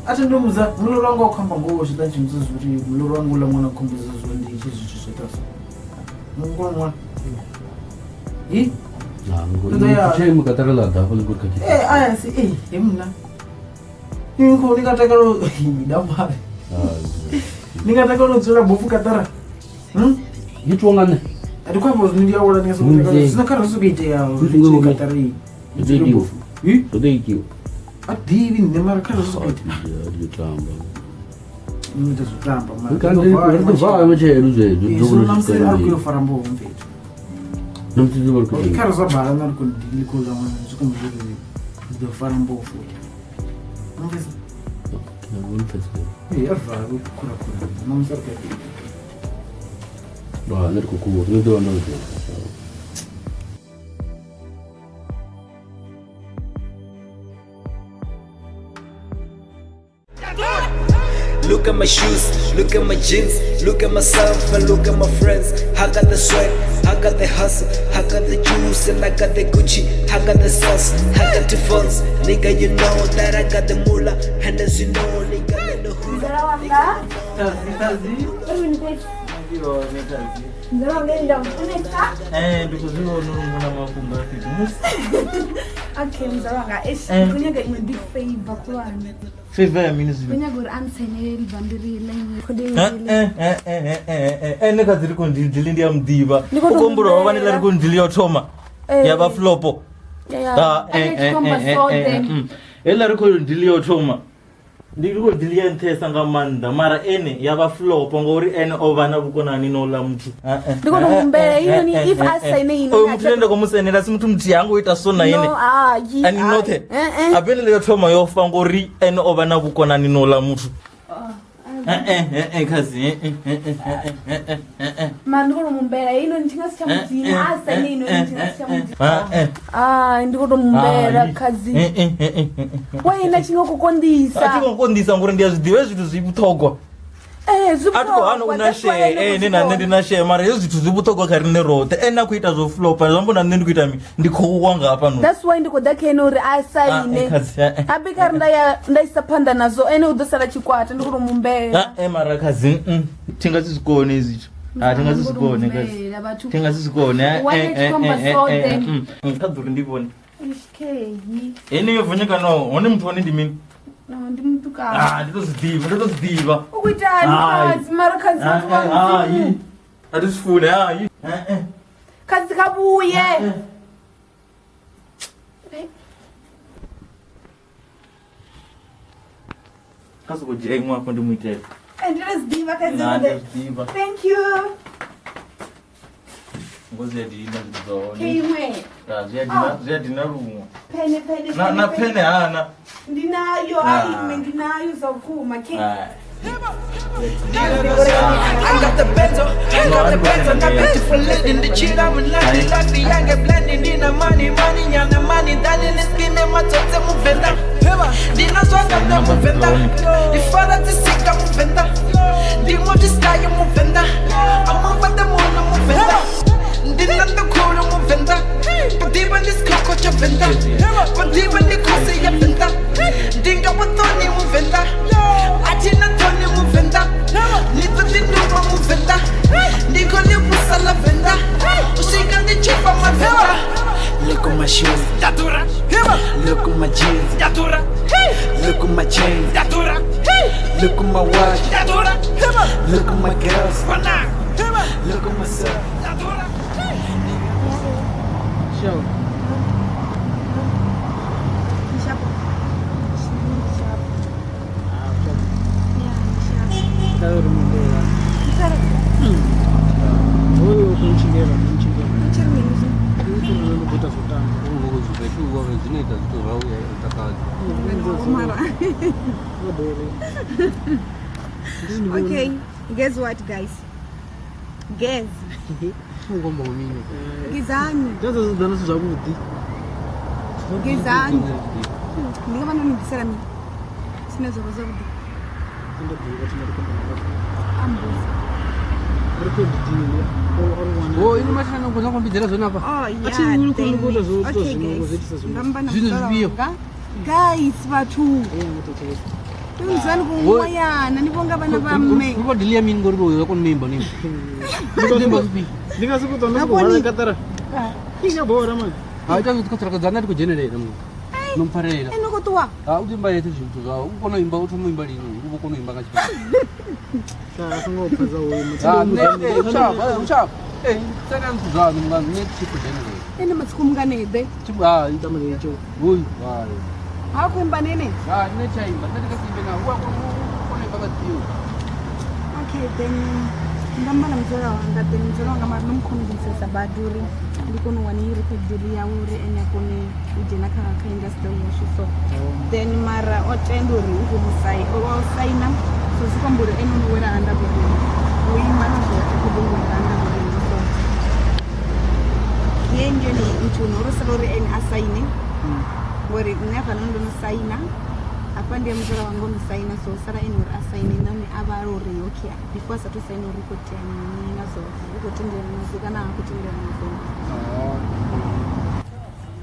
A thi ndo mudza muloro wanga wa khou amba ngoho zwi ḓa tshi mudza zwo uri muloro wanga uḽa ṅwana khumbudza zwo ndi tshi zwithu zwo ita so. Mungo ṅwana. Hi? Na ngo. Ndo ya- Tshe mu katara la ḓa hafha ḽi khou kha Eh, aya si eh, he munna. Ni khou ni nga takala da mare. Ni nga takala u dzula bofu katara. Yi tswa nga nṋe. Ndi khou amba uri ndi a wela ndi nga sokou takala. Zwino kha ri sokou itea Zwi songo katara iyi. Zwi ḓo itiwa. Zwi ḓo itiwa. A ḓivhi nṋe mara kha ri sokou itea. Ndi tamba. Ni ita zwo tamba mara. Kandi ri ḓo vala matshelo zwezwo. Eh, Ḓo zwino vhona ṋamusi a ri khou yo zwi fara mboho mfethu. Ṋamusi ḓo vha ri khou Okay, kha ri zwa bala na ri khou ḽi khou ḽa ṅwana zwi khou uri ri ḓo fara mboho futhi. Mfethu. Ee, a ri vale u khura khura. Ṋamusi a ri khou ya. Ba, nṋe ri khou khuwa. Nṋe ḓo vha ndo ḓo. Look at my shoes, look at my jeans, look at myself and look at my friends. I got the swag, I got the hustle, I got the juice and I got the Gucci, I got the sauce, I got the funds. Nigga, you know that I got the moolah, and as you know, nigga, I got the hula. Tazi, tazi. Uri ni kwethu. Ndi hone tazi. Ndi khou zwi vhona uri muna mafhungo a fhedzi musi. Okay, mzala wanga, eish, Eh. ndi khou nyaga iṅwe big favor khulwane. Favor ya mini Ndi zwino? khou nyaga uri a ntsainele libambiri ḽa iṅwe Eh, eh, eh, eh, eh, eh, ene kha dzi record deal ndi ya muḓivha. Ndi khou U tou khou humbula wa vha ni ḽa humbela. record deal ya u thoma Eh. ya vha flopo. Ya, ya. Ah, A eh, tshi eh, khou amba eh, eh, so eh, then. Heiḽa record deal ya u thoma ndi record deal ya nṱhesa nga maanḓa mara ene ya vha flopo ngori ene o vha na vhukonani na uḽa muthu. Eh, eh, Ndi khou tou eh, humbela, eh, inoni, eh, if eh, a eh. saine ine, Oyo a muthu ane nda khou mu sainela si muthu muthihi ha ngo ita so na ene. No, hayi, Ani hayi. noṱhe Eh, eh. apele yo thoma yo fa ngori ene o vha na vhukonani na uḽa muthu. Eh, eh, eh, eh, khazi, eh, eh, eh, eh, eh, eh, eh, eh. Mara ndi khou tou muhumbela, heinoni thi nga si tsha mudzina, a saine inoni thi nga si tsha mudzina. Ah, eh. Ai, ndi khou tou muhumbela Hai. khadzi. Eh, eh, eh, eh, eh, eh. Wena tshi nga khou konḓisa. A thi ngo konḓisa ngori ndi a zwi ḓivha zwithu zwi vhuṱhogwa. Eh, zwi A thi khou hana u vhuṱhogwa, na that's why share ene ene na nṋe ndi na share mara hezwi zwithu zwi vhuṱhogwa kha riṋe roṱhe. Ene a khou ita zwo flopa zwi amba na nṋe ndi khou ita mini? Ndi khou wa nga hafhanoni. That's why ndi khou ḓa kha ene uri a Ah, eh, saine. khadzi, eh, eh. Habe kha ri nda ya nda isa phanḓa nazwo ene u ḓo sala tshikwata ndi khou tou muhumbela. Ah, eh, mara khadzi, thi nga si zwi kone hezwi zwithu. Ah, thi nga si zwi kone khadzi. Muhumbela, vhathu. Thi nga si zwi kone. Eh, Why eh, tshi eh, khou amba eh, so eh, then? Kha ḓuri ndi vhone. Okay. Heneyo vonyekanaho hone muthu hone ndi mini? No, ndi mutukana. Ah, ndi to zwi ḓivha, ndo to zwi ḓivha. U khou itani Hai. khadzi mara khadzi vhathu vha Hai. Mudzimu. A thi zwi funi, hai. Eh, eh. Khadzi kha vhuye. Kha soko dzhia iṅwe hafho ndi mu itele. Eh, ndi to zwi ḓivha khadzi. Na, ndi zwi ḓivha. Thank you. Ngo zwi a dina zwithu zwa hone. Khe iṅwe. Ah, zwi a dina, zwi a dina luṅwe. Pene pene. Na na pene hana. Ndi nayo, Ah. ai iṅwe ndi nayo zwa vhukuma. Khe. Hai. I got the benzo, I got the benzo, na beautiful lady, ndi chila munandi, life yange blending, ndina money, money, nyana money, dani niskine matsotse muvenda, ndina swanga na muvenda, ndifara tisika muvenda, ndimo tiskayo muvenda, amamvata muno muvenda, ndina ndukhulu muvenda, padiva ndisikhokho cha venda, padiva ndikhosi ya venda, ndinga wathoni muvenda, athina thoni muvenda, nito ndinuma muvenda, ndikho livusa la venda, usika ndichipa mavenda. Look at my shoes, look at my jeans, look at my chains, look at my watch, look at my girls, look at myself. Sure. Zvinoita zwithu zwau ya takadza. Okay, guess what guys? Guess. Ngomba ngomini. Ngizani. Ndazozidana zwavhuḓi. Ngizani. Ndi nga vha ndo ni bvisela mini? Zwine zwa vha zwavhuḓi. Ambuza. Oh, ino mashana ngona kwambidzela zwone apa. Oh, yeah. Athi ni then- khou ita zwo- Okay, zwo- guys. zwo itisa zwiṅwe. Nga amba na Zwino muzwala zwifhio? wanga. Guys, vhathu. Tunzani kumoyana ni vonga vana va mme. Uri vadilia mini ngori uyo yakona imba nini. Imba zvipi? Ndi nga sokou ṱwa ndo sokou hwala kaṱara. Inga bora mani. Ha ita zwithu khathirakadzana ndi khou dzhenelela muno. No mpfarela. Ene khou ṱuwa. Ha u imba yethe zwithu zwau. U kona u imba u thoma u imba lini? U vho kona u imba nga tshifhinga. Cha songo pfadza uyu muthu. Ha ne uchapa, uchapa. Eh, tsena zwithu zwaṋu nga nṋe tshi khou dzhenelela. Ene matsiku munganede. Tshi ha ita manje icho. Uyu, hai. Ha khou imba nene. Ha nṋe tsha imba, nṋe ndi nga si imbe na u a kona u imba nga zwifhio. Okay, then nga amba na muzwala wanga then muzwala wanga mara ndo mu convincesa badi uri ndi kone u wana iyi record deal yawe uri ene a kone u dzhena kha industry yashu so then mara o tenda uri u khou o saina so zwi khou amba uri ene o no wela under vhoriṋe u ima na zwoṱhe khou ḓo wela under vhoriṋe so ye ndi yone nthu no ro sala uri ene a saine ngori nṋe hafhanoni ndo no saina hafha ndi ya muzwala wanga o no saina so sala ene uri a saine nahone a vhala uri okay before a sathu saina uri u khou tea mini na zwoṱhe u khou tendelana nazwo kana ha khou tendelana nazwo.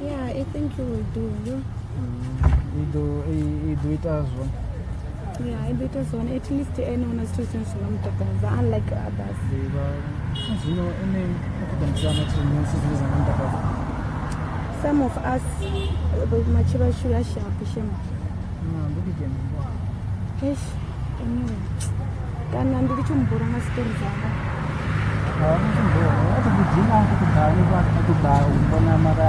Yeah, I think you will do. I ḓo ita zwone. Yeah, i ḓo ita zwone at least ene hu na zwithu zwine zwi nga mu takadza unlike others. Ḓivha zwino ene u khou ḓo mmbudza na zwithu zwine zwa nga mutakadza. Some of us matshilo ashu a sharp shem. Ndo ḓi dzhena. Eish, anyway. Kana ndi tshi mmbora nga story dzanga. A thi ḓi a khou ṱoḓa hanefha a ṱoḓa u mbona mara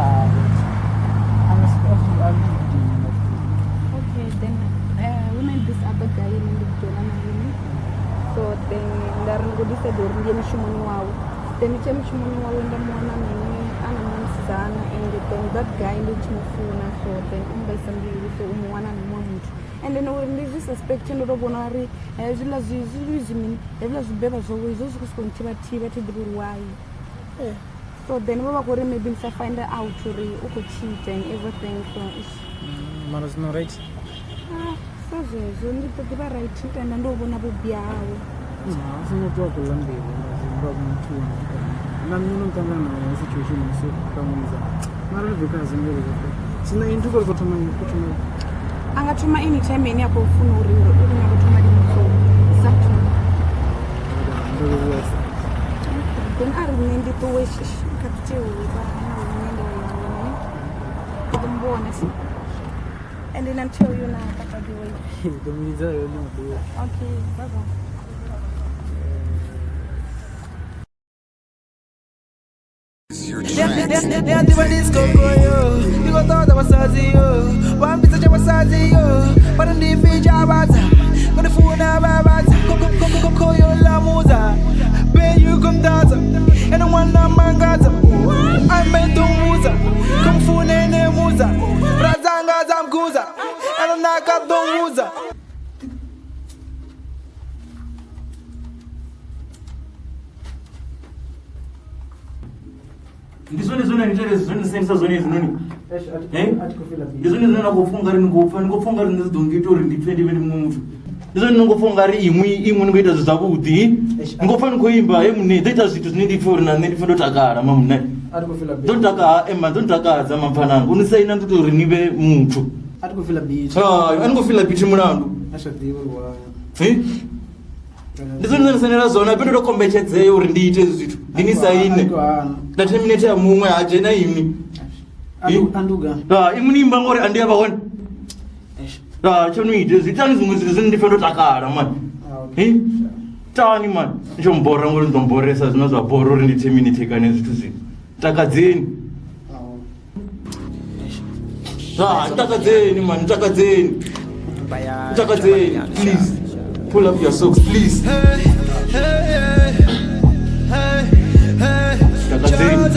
a nga si a zwi dini. Okay, then hu na this other guy ane ndi dzhena naye ne. So then nda ri ndi khou decide uri ndi ye mushumoni wawe. Then ndi tshi ya mushumoni wawe nda mu wana na muṅwe a na muṅwe musidzana and then that guy ndi tshi mu funa so then o mbaisa mbilu so u mu wana na muṅwe muthu. And then uri ndi zwi suspect ndo to vhona uri hezwiḽa zwi zwi zwi mini hezwiḽa zwibeba zwawe zwo zwi khou sokou nthivha thivha thi ḓivhi uri why. So then vho vha khou ri maybe ndi sa find out uri u khou cheat and everything so ish. Mara zwino right. Ah, sa zwezwo ndi ḓo ḓivha right tenda ndo vhona vhubi hawe. U songo ṱuwa khou ḽa mbilu nga muthu wa na nṋe no ṱangana na situation so ṱanganyisa mara ri bve khazwo ndi ri zwino ini khou thoma u thoma A nga thoma anytime ine a khou funa uri uri u nyaga u thoma lini so it's up to me. Ndo livhuwesa. Then a ri nṋe ndi ṱuwe shish kha thi tea u vha na hune nda ya hone. Ndi ḓo muvhona si. And then until you na by the way. Ḓo mu vhidza ḽiṅwe ḓuvha. Okay, bye bye. Ndi a ḓivha ndi sikokoyo ndi khou ṱoḓa vhasadzi yo vha mbidza tsha vhasadzi yo vha ri ndi pfi tshavhadza vha ndi funa vha vhadza khoyo lamudza beyu khomdadza ene ṅwana mangadza ambe ḓo mvudza khomfune ne mudza radzanga dza mguza ene naka ḓo mvudza. Ndi zwone zwine ni itele zwone sendisa zwone hezwinoni. Ndi zwone zwine na khou pfha ungari ni khou pfha ni khou pfha ungari nṋe zwi ḓo ngita uri ndi pfhe ndi vhe ndi muṅwe muthu. Ndi zwone ni khou pfha ungari iṅwi iṅwi ni khou ita zwithu zwavhuḓi. Ni khou pfha ni khou imba he muṋe ḓo ita zwithu zwine ndi pfhe uri na nṋe ndi pfhe ndo takala ma muṋe. Ḓo ntakadza ema ḓo ntakadza mapfananga u ni saina ndi tou uri ni vhe muthu. A thi khou fila bithi. Hai a ni khou fila bithi mulandu. A sa ḓivhi uri why. Ndi zwone zwine sainela zwone ape ndo to kombetshedzea uri ndi ite hezwi zwithu ndi ni saine nda terminate ya muṅwe ha dzhena inwi. Inwi ni imba ngori andi ya vha hone. Tsho no ite zwi itani zwiṅwe zwithu zwine ndi pfhe ndo takala mani. Tani mani ni tsho mbora ngori ni ḓo mboresa zwine zwa bora uri ndi terminate kana zwithu zwino. Takadzeni. Takadzeni man, takadzeni. Takadzeni, please. Pull up your socks, please. Takadzeni.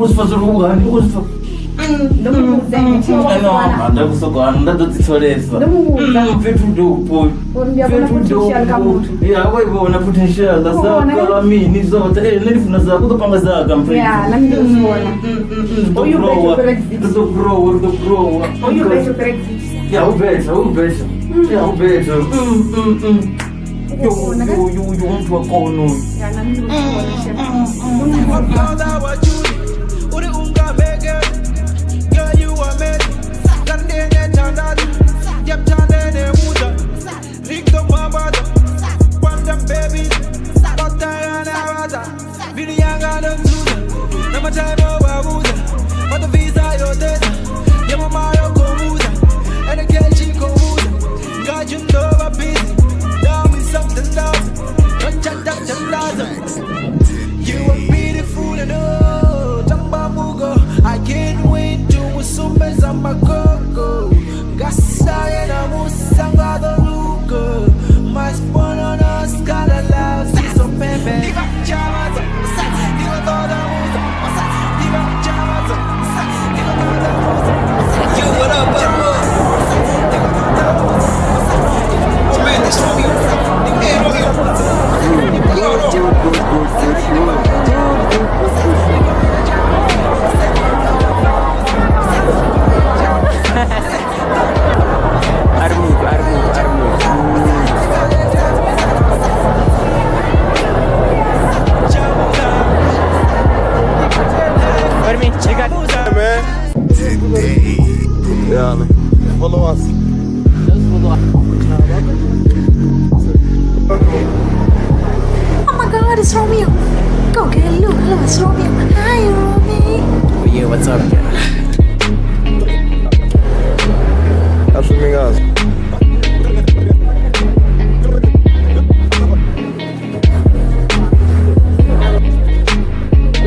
khou zwi pfa zwo ri u hani u khou zwi pfa. Ndo mu vhudza ene thi ngo wana. Nda khou sokou hana nda ḓo ḓi tholesa. Ndo mu vhudza. Fhethu dope. Uri ndi a vhona potential kha muthu. Ya wa i vhona potential la Vhona. zaka la mini zwoṱhe. Eh nṋe ndi funa zaka u ḓo panga zaka mfethu. Ya, na nṋe ndi zwi vhona. Ri ḓo growa. Ri ḓo growa, ri ḓo growa. Uyu better Brexit. Ya u better, u better. Ya u better. Yo yo yo yo muthu wa kona uyu. Ya, na nṋe ndi zwi vhona shem. Ndo mu vhudza. Uri ungameke. Girl, you amazing. Kandene tandaza. Yep, tandene muza. Rikto mabada. Quantum babies. Batayana baza. Vilianga nzuza. Nama time obabuza. Bata visa yoteza. Yama mayo komuza. And again she komuza. God, you know I'm busy. Now we something thousand. You are beautiful and oh, Tambamugo. I can't wait to usumbeza makoko. Gasaya na musanga the luko. My spono no scala la so pepe. Diva chamazo, diva toda muza, diva chamazo, diva toda muza. Yo, what up, what up? Oh man, this Romeo. Hey, Romeo. Yo, Armove, armove, armove. What do you mean? You got man. Today. Yeah, man. Follow us. Oh my god, it's Romeo. Go get a look. Hello, it's Romeo. Hi, Romeo. Yeah, what's up? That's us.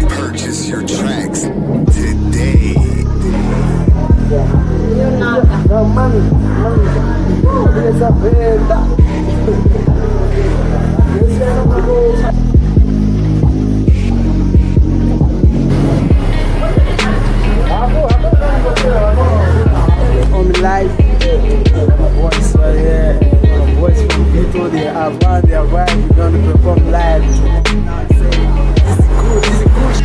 Purchase your tracks today. No, mami, mami. Elizabeth. On live, my boys right here. My boys from Vito, they are one, they are right. We're gonna perform live. This is good, this is good.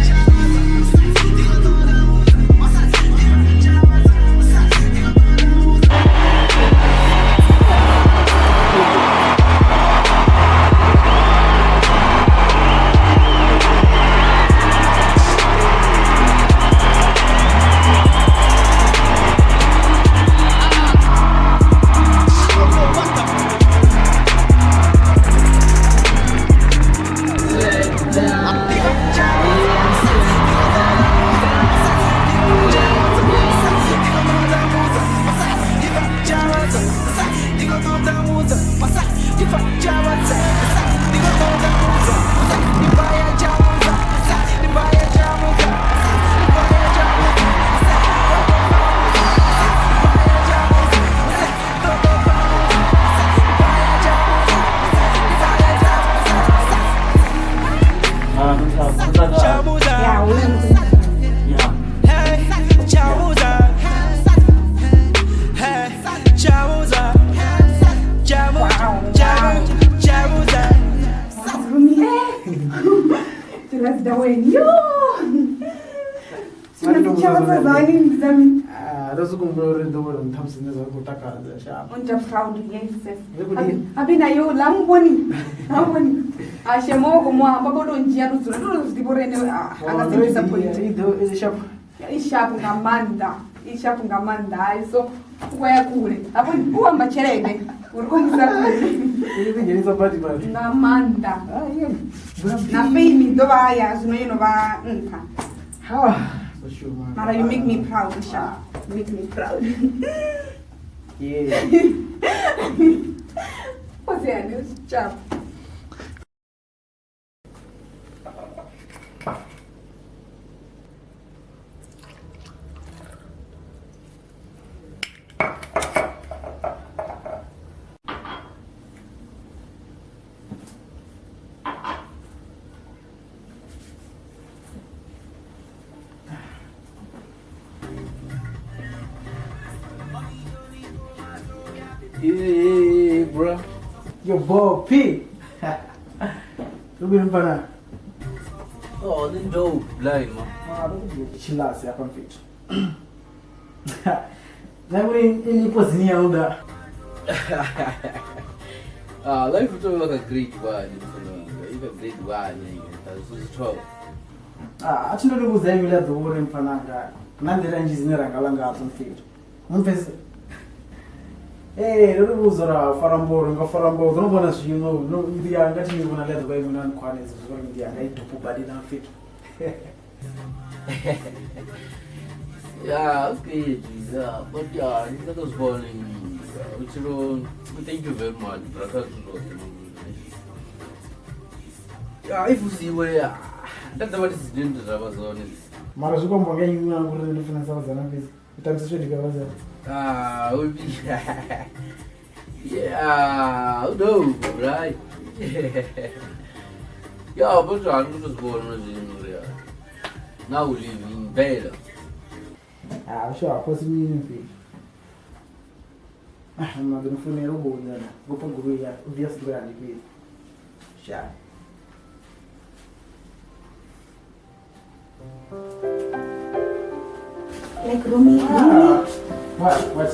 Ya, hu na muthu. Hey, Chamuza. Hey, Chamuza. Chamu, Chamu, Chamuza. Tirazidaweni. Yo. Sina zani zami. Ndo sokou humbula uri ḓo wela nṱha musi nṋe zwa khou takadza sharp. O nta proud yes yes. Ri khou dini? Habe na yo la muboni. La muboni. A shemo go mo hamba bo do ndzhia ndo dzula ndo zwi ḓivha uri ene a nga si disappoint. I ḓo i sharp. I sharp nga maanḓa. I sharp nga maanḓa. Hai so u khou ya kule. Hafho u amba tshelede uri kho musa kule. I ḓi dzhenisa badi badi. Nga maanḓa. Na fame i ḓo vha ya zwino yo no vha nṱha. Ha. So shuma. Mara you make me proud, Sha. You make me proud. Yeah. What's your sharp? Yeah, bro. Yo, Bo P. Ubini mfana? Oh, ni dope blind man. Ah, chilasi hapa mfethu. Nawe inipozini yauda. Ah, life is like a great one. Even grade 1, that's 12. Ah, athi ndo ndikubuza imila ḓuri mfananga. Na nḓila nnzhi dzine ra nga ḽa ngadzo mfethu. Mfethu. Ee, ndo vhudza uri fara mbolo nga fara mbolo ndo vhona zwino no ndi yanga thi ni vhona ḽa ḓuvha iṅwe na nkhwane zwo uri ndi yanga i dopo badi na mfethu. Yeah, okay, yeah, but yeah, that was born. Thank you very much, brother. Yeah, if you see where that's what is doing to Rabazon. Mara zwi kombo nga iṅwe ngori ndi funesa vhadzana fhedzi. U tambisa tsho ndi vhadzana. Ah, would be yeah, no, right? Yeah, but I'm just born in now we live in Bela. Ah, sure, of course, we Ah, I'm not gonna phone you go for go obviously go and be. Sure. Like Romy, Romy. What? What?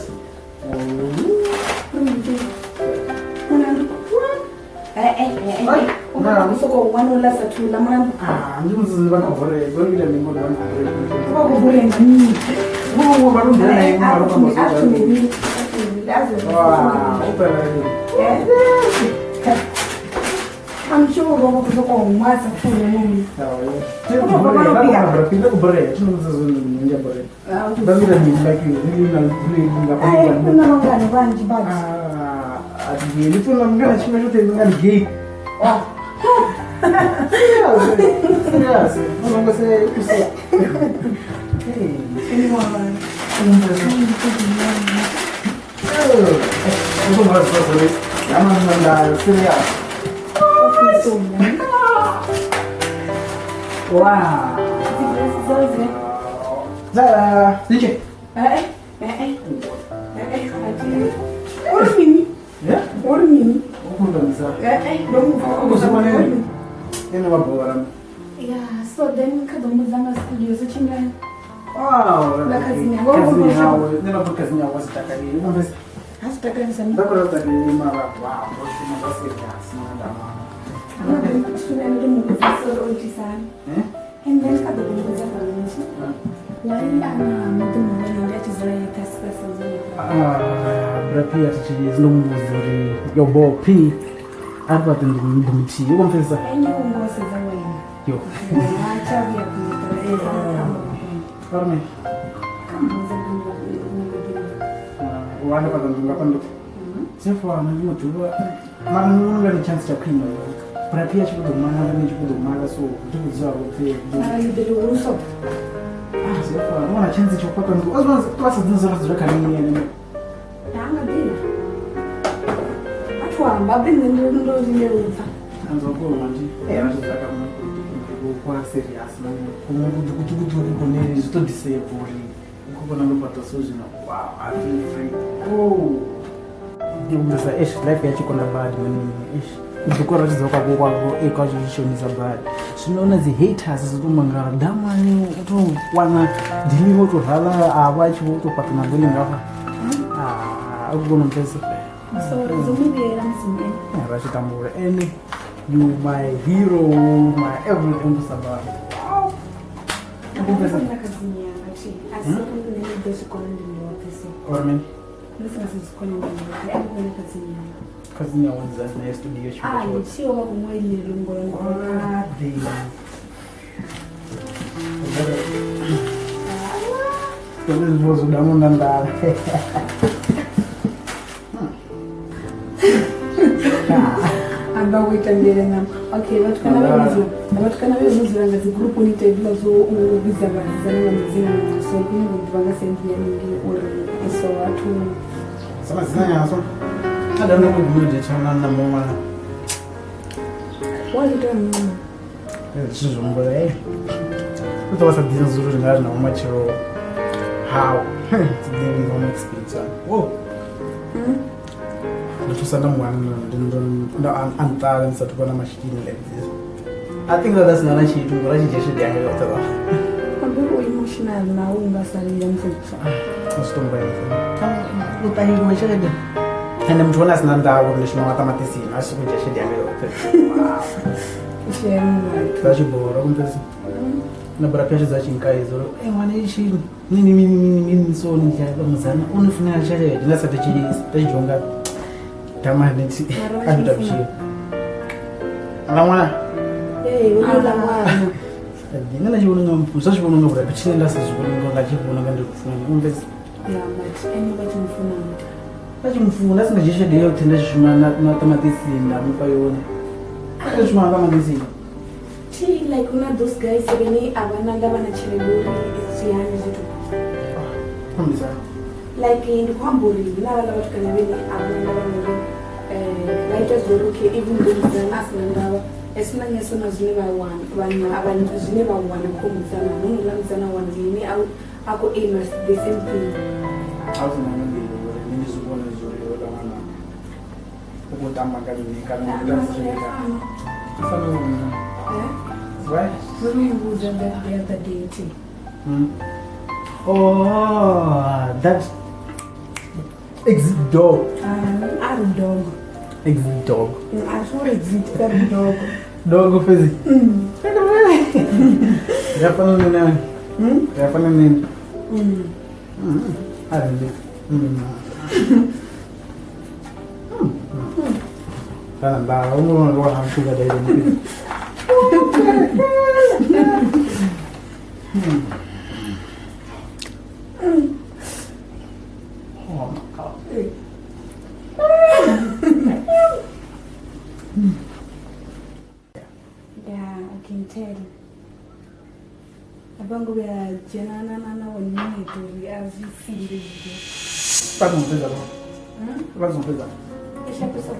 I'm sure Wow. Yeah, so then kadomuzanga studio so chingani. Wow. And then Brapia yo bo P arba ndimthi ukomfesa yo Carmen wana pa ndunga pa sefana ndinojuwa mara ndinoona ni chance chakwina Brapia chikudomana ne chikudomana so ndikuziva kuti ah sefana ndinoona chance chokupata ndu azvanzi class dzinozora zvakanini ene Life yachikona bad kudzikora kwazvishonisa bad zvinoona dzihaters zitomangara damani utowana dhini wotorwara ava achiwotopata nagoni ngapa akugona mupesa vachitambura and you my hero my everything kusabara Cousin yawanza studio Okay, vatukana vezozviranga dzigurupu nitaivila zvoubidza vadzana madzina so kunenge vangasendiya mingi uri so vatu samadzina yaso adano kugumira na mwana waita zvizvombola eh utawasadzina zuru ringari na machiro how it's the normal experience oh nthusa nda mu wana nda a nṱala ndi sathu vha na masheleni like this. I think that that's not tshithu ngori a tshi dzhia tshelede yanga yoṱhe vha. Ambe u emotional na u nga sa lila mfethu. A zwi to mbaisa. U ṱaheliwa tshelede. Ende muthu wane a si na ndavha uri ndi shuma maṱamaṱisini a tshi sokou dzhia tshelede yanga yoṱhe. Shame vhathu. Zwa tshi bora kumfesi. Na bora pheshe dza tshinkaidza uri eh ṅwana itshi mini mini mini mini so ni dzhia muzana u ni funela tshelede nda sa thetshelesi nda tshi dzhiwa nga damane thi Mara a ita vhutshilo. Nga ṅwana Ee, u ḽa ṅwana. nṋe nda tshi vhona unga zwa tshi vhona unga vhurabeli tshine nda sa zwi vhona unga nda tshi vhona unga ndi lufuna umvesa Ya, but ene vha tshi mufuna. nda tshi mufuna a si nga dzhia tshelede yoṱhe nda tshi shuma na ṱamaṱisini nda mufha yone nda tshi shuma na ṱamaṱisini. Thi like huna those guys vhane a vha na ndavha na tshelede uri zwi hani zwithu. Ambisa. Like ndi khou amba uri hu na vhaḽa vhathu kana vhane a vha na ndavha na uri vha ita zwa uri okay even though musidzana a si na ndavha as soon as na zwine vha wana vha zwine vha wana kho musidzana honouḽa musidzana a wana mini a khou aim the same thing. A hu na nḓila uri nṋe ndi zwi vhone zwa uri houḽa ṅwana u khou tamba nga nṋe kana u khou tambisa tshelede yanga. Fana na nṋe. Why? Ndo no muvhudza that the other day thi. Oh, that exit dog. A ri dog. Exit dog. A swi uri exit ka ri dog. Dog fhedzi. Ri a fana nṋe na. Ri a fana nṋe. A ri ndi. Kana nḓala u ṅwana ndo wana muthu nga daile ndi. Oh my God. Yeah, I can tell. A vha ngo vhuya dzhena na one minute uri a zwi file zwithu. Vha songo fhedza vho. Vha songo fhedza. E sharp so.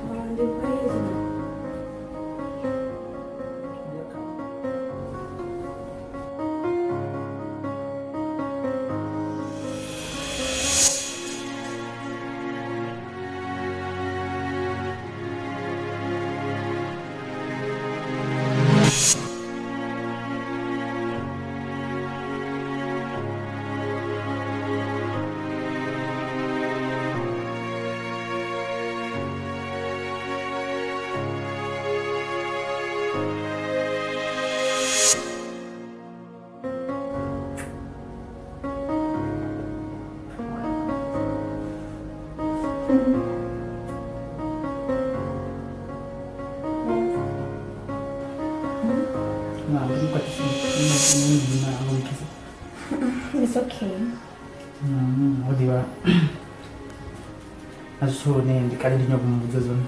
Mara ndi crazy. Na, ndi mkwatisi. Ndi na ngomkisa. It's okay. Ho ḓivha na zwithu hune ndi kale ndi nyago muvhudza zwone.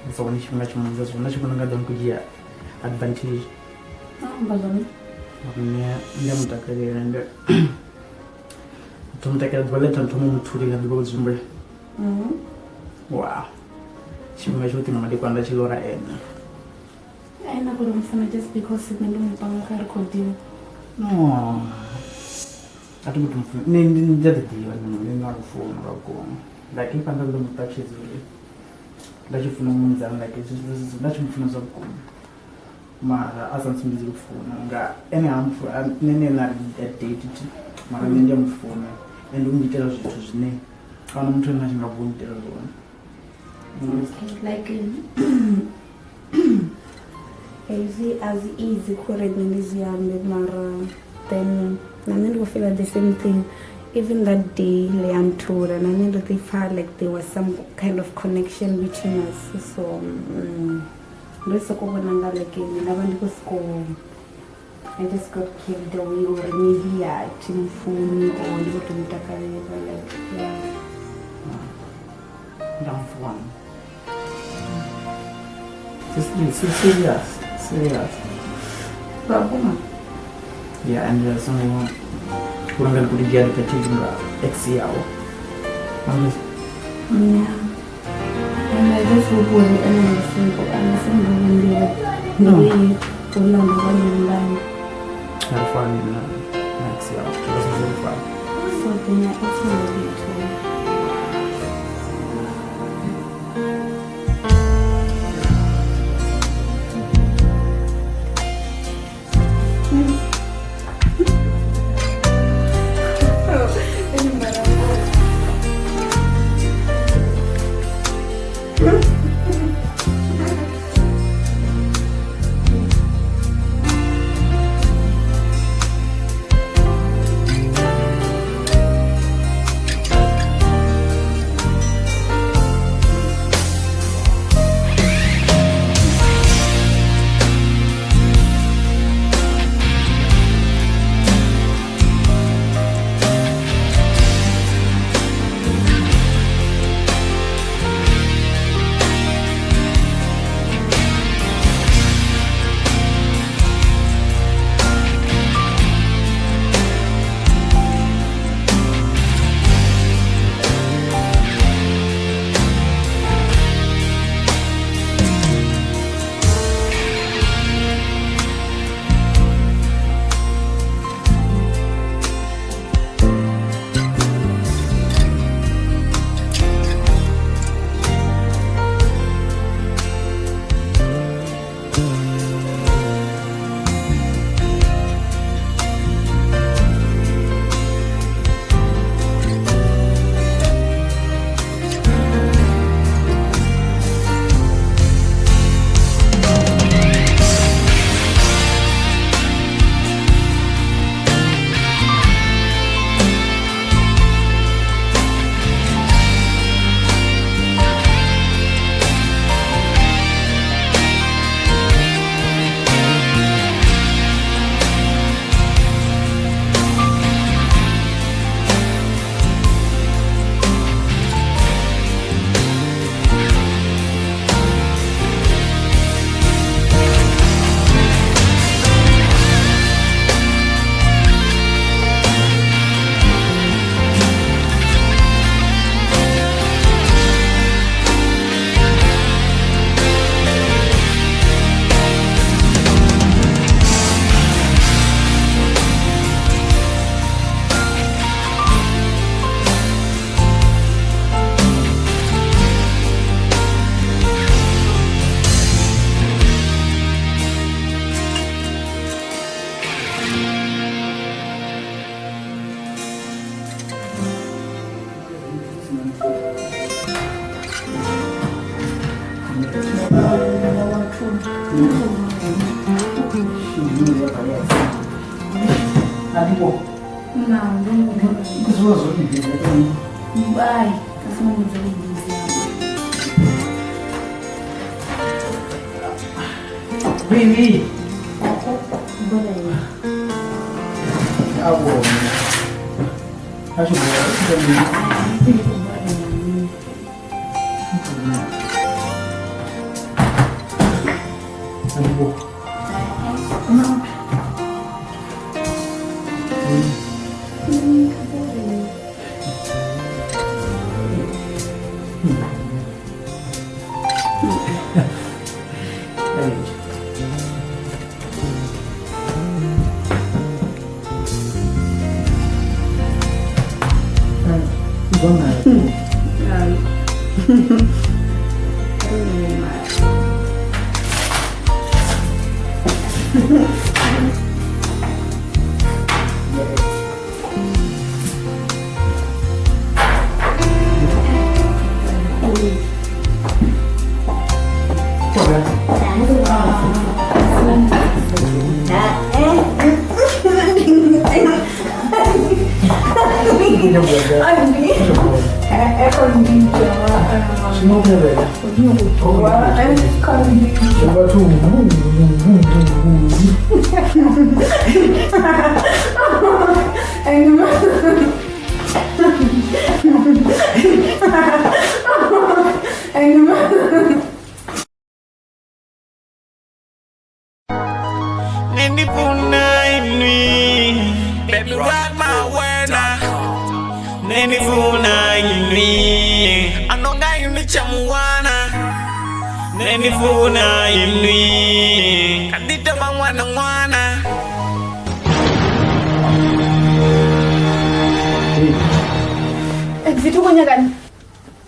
Ndi sa wani tshifhinga tsho muvhudza zwone nda tshi vhona unga ḓo khou dzhia advantage. Amba zwone. Ngauri nṋe ndi a mu takalela ende ndo mu takalela ḓuvha ḽe nda thoma u mu thulila ndi vho zwihumbula. Wow. Tshifhinga tshoṱhe nga madekwana nda tshi ḽora ene. Ene khou tou mufuna just because nṋe ndo mu panga kha recording. No. A thi ngo tou mufuna. Nṋe ndi a ḓi ḓivha nṋe na lufuno lwa vhukuma. Like if nda ndo mu ṱalutshedza uri nda tshi funa musidzana like nda tshi mufuna zwa vhukuma. Mara a sa ntsumbedzi lufuno nga ene ha mufuna nṋe nṋe na ri date mara nṋe ndi a mufuna ende u ngitela zwithu zwine ahuna muthu ane a tshi nga vuwa u ngitela zwone. Okay, like hezwi a zwi easy khori nṋe ndi zwi ambe mara then na nṋe ndi khou feel the same thing. Even that day le a nthula na nṋe ndo ḓi pfha like there was some kind of connection between us so ndo soko vhona nga like ndi nga vha ndi khou soko I just got carried away or maybe a thi mufuni or ndi khou tou mutakalela like yeah. Nda mufuna. Serious, serious. Vhakuma. Yeah, and songo vhona ndi khou dzhia advantage nga ex yawe. Yeah. And I just hope uri ene ndi single, a single ndi No. ndi uḽa ndo vha ndi ndani. Alifani na ex yawe. It wasn't really fun. So then I also love you too. Bye. Baby.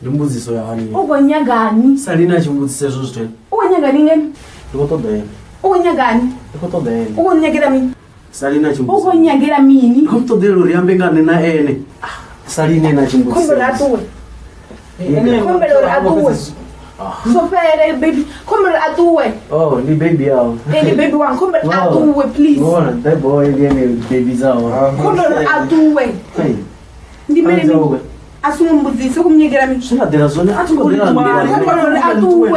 Ndimbudziso yani. Ukonyagani. Salina chimbudziso izvo zvitwe. Ukonyagani ngeni? Ndikotoda yena. Ukonyagani. Ndikotoda yena. Ukonyagera mini? Salina chimbudziso. Ukonyagera mini? Ndikotodela uri ambe ngane na ene. Salina na chimbudziso. Khombela atuwe. Khombela atuwe. Sofere baby, khombela atuwe. Oh, ndi baby yawo. Ndi baby wangu, khombela atuwe please. Ngona, that boy ndiye baby zawo. Khombela atuwe. Ndi mele asungumbudzise kumnyekera mina svingadela zvone atingodela atuwe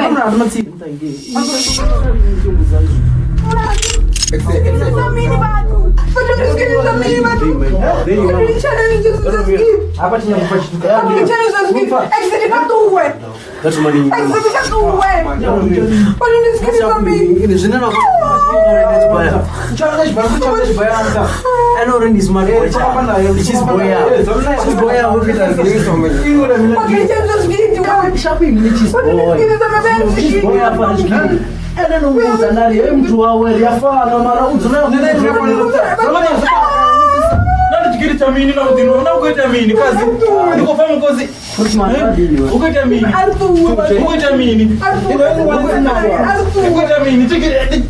Ene nombuza nali mtu wawe yafana mara udzona nali chikiri cha mini na udino na ukaita mini kazi ndikofa mukozi ukaita mini ukaita mini ukaita mini chikiri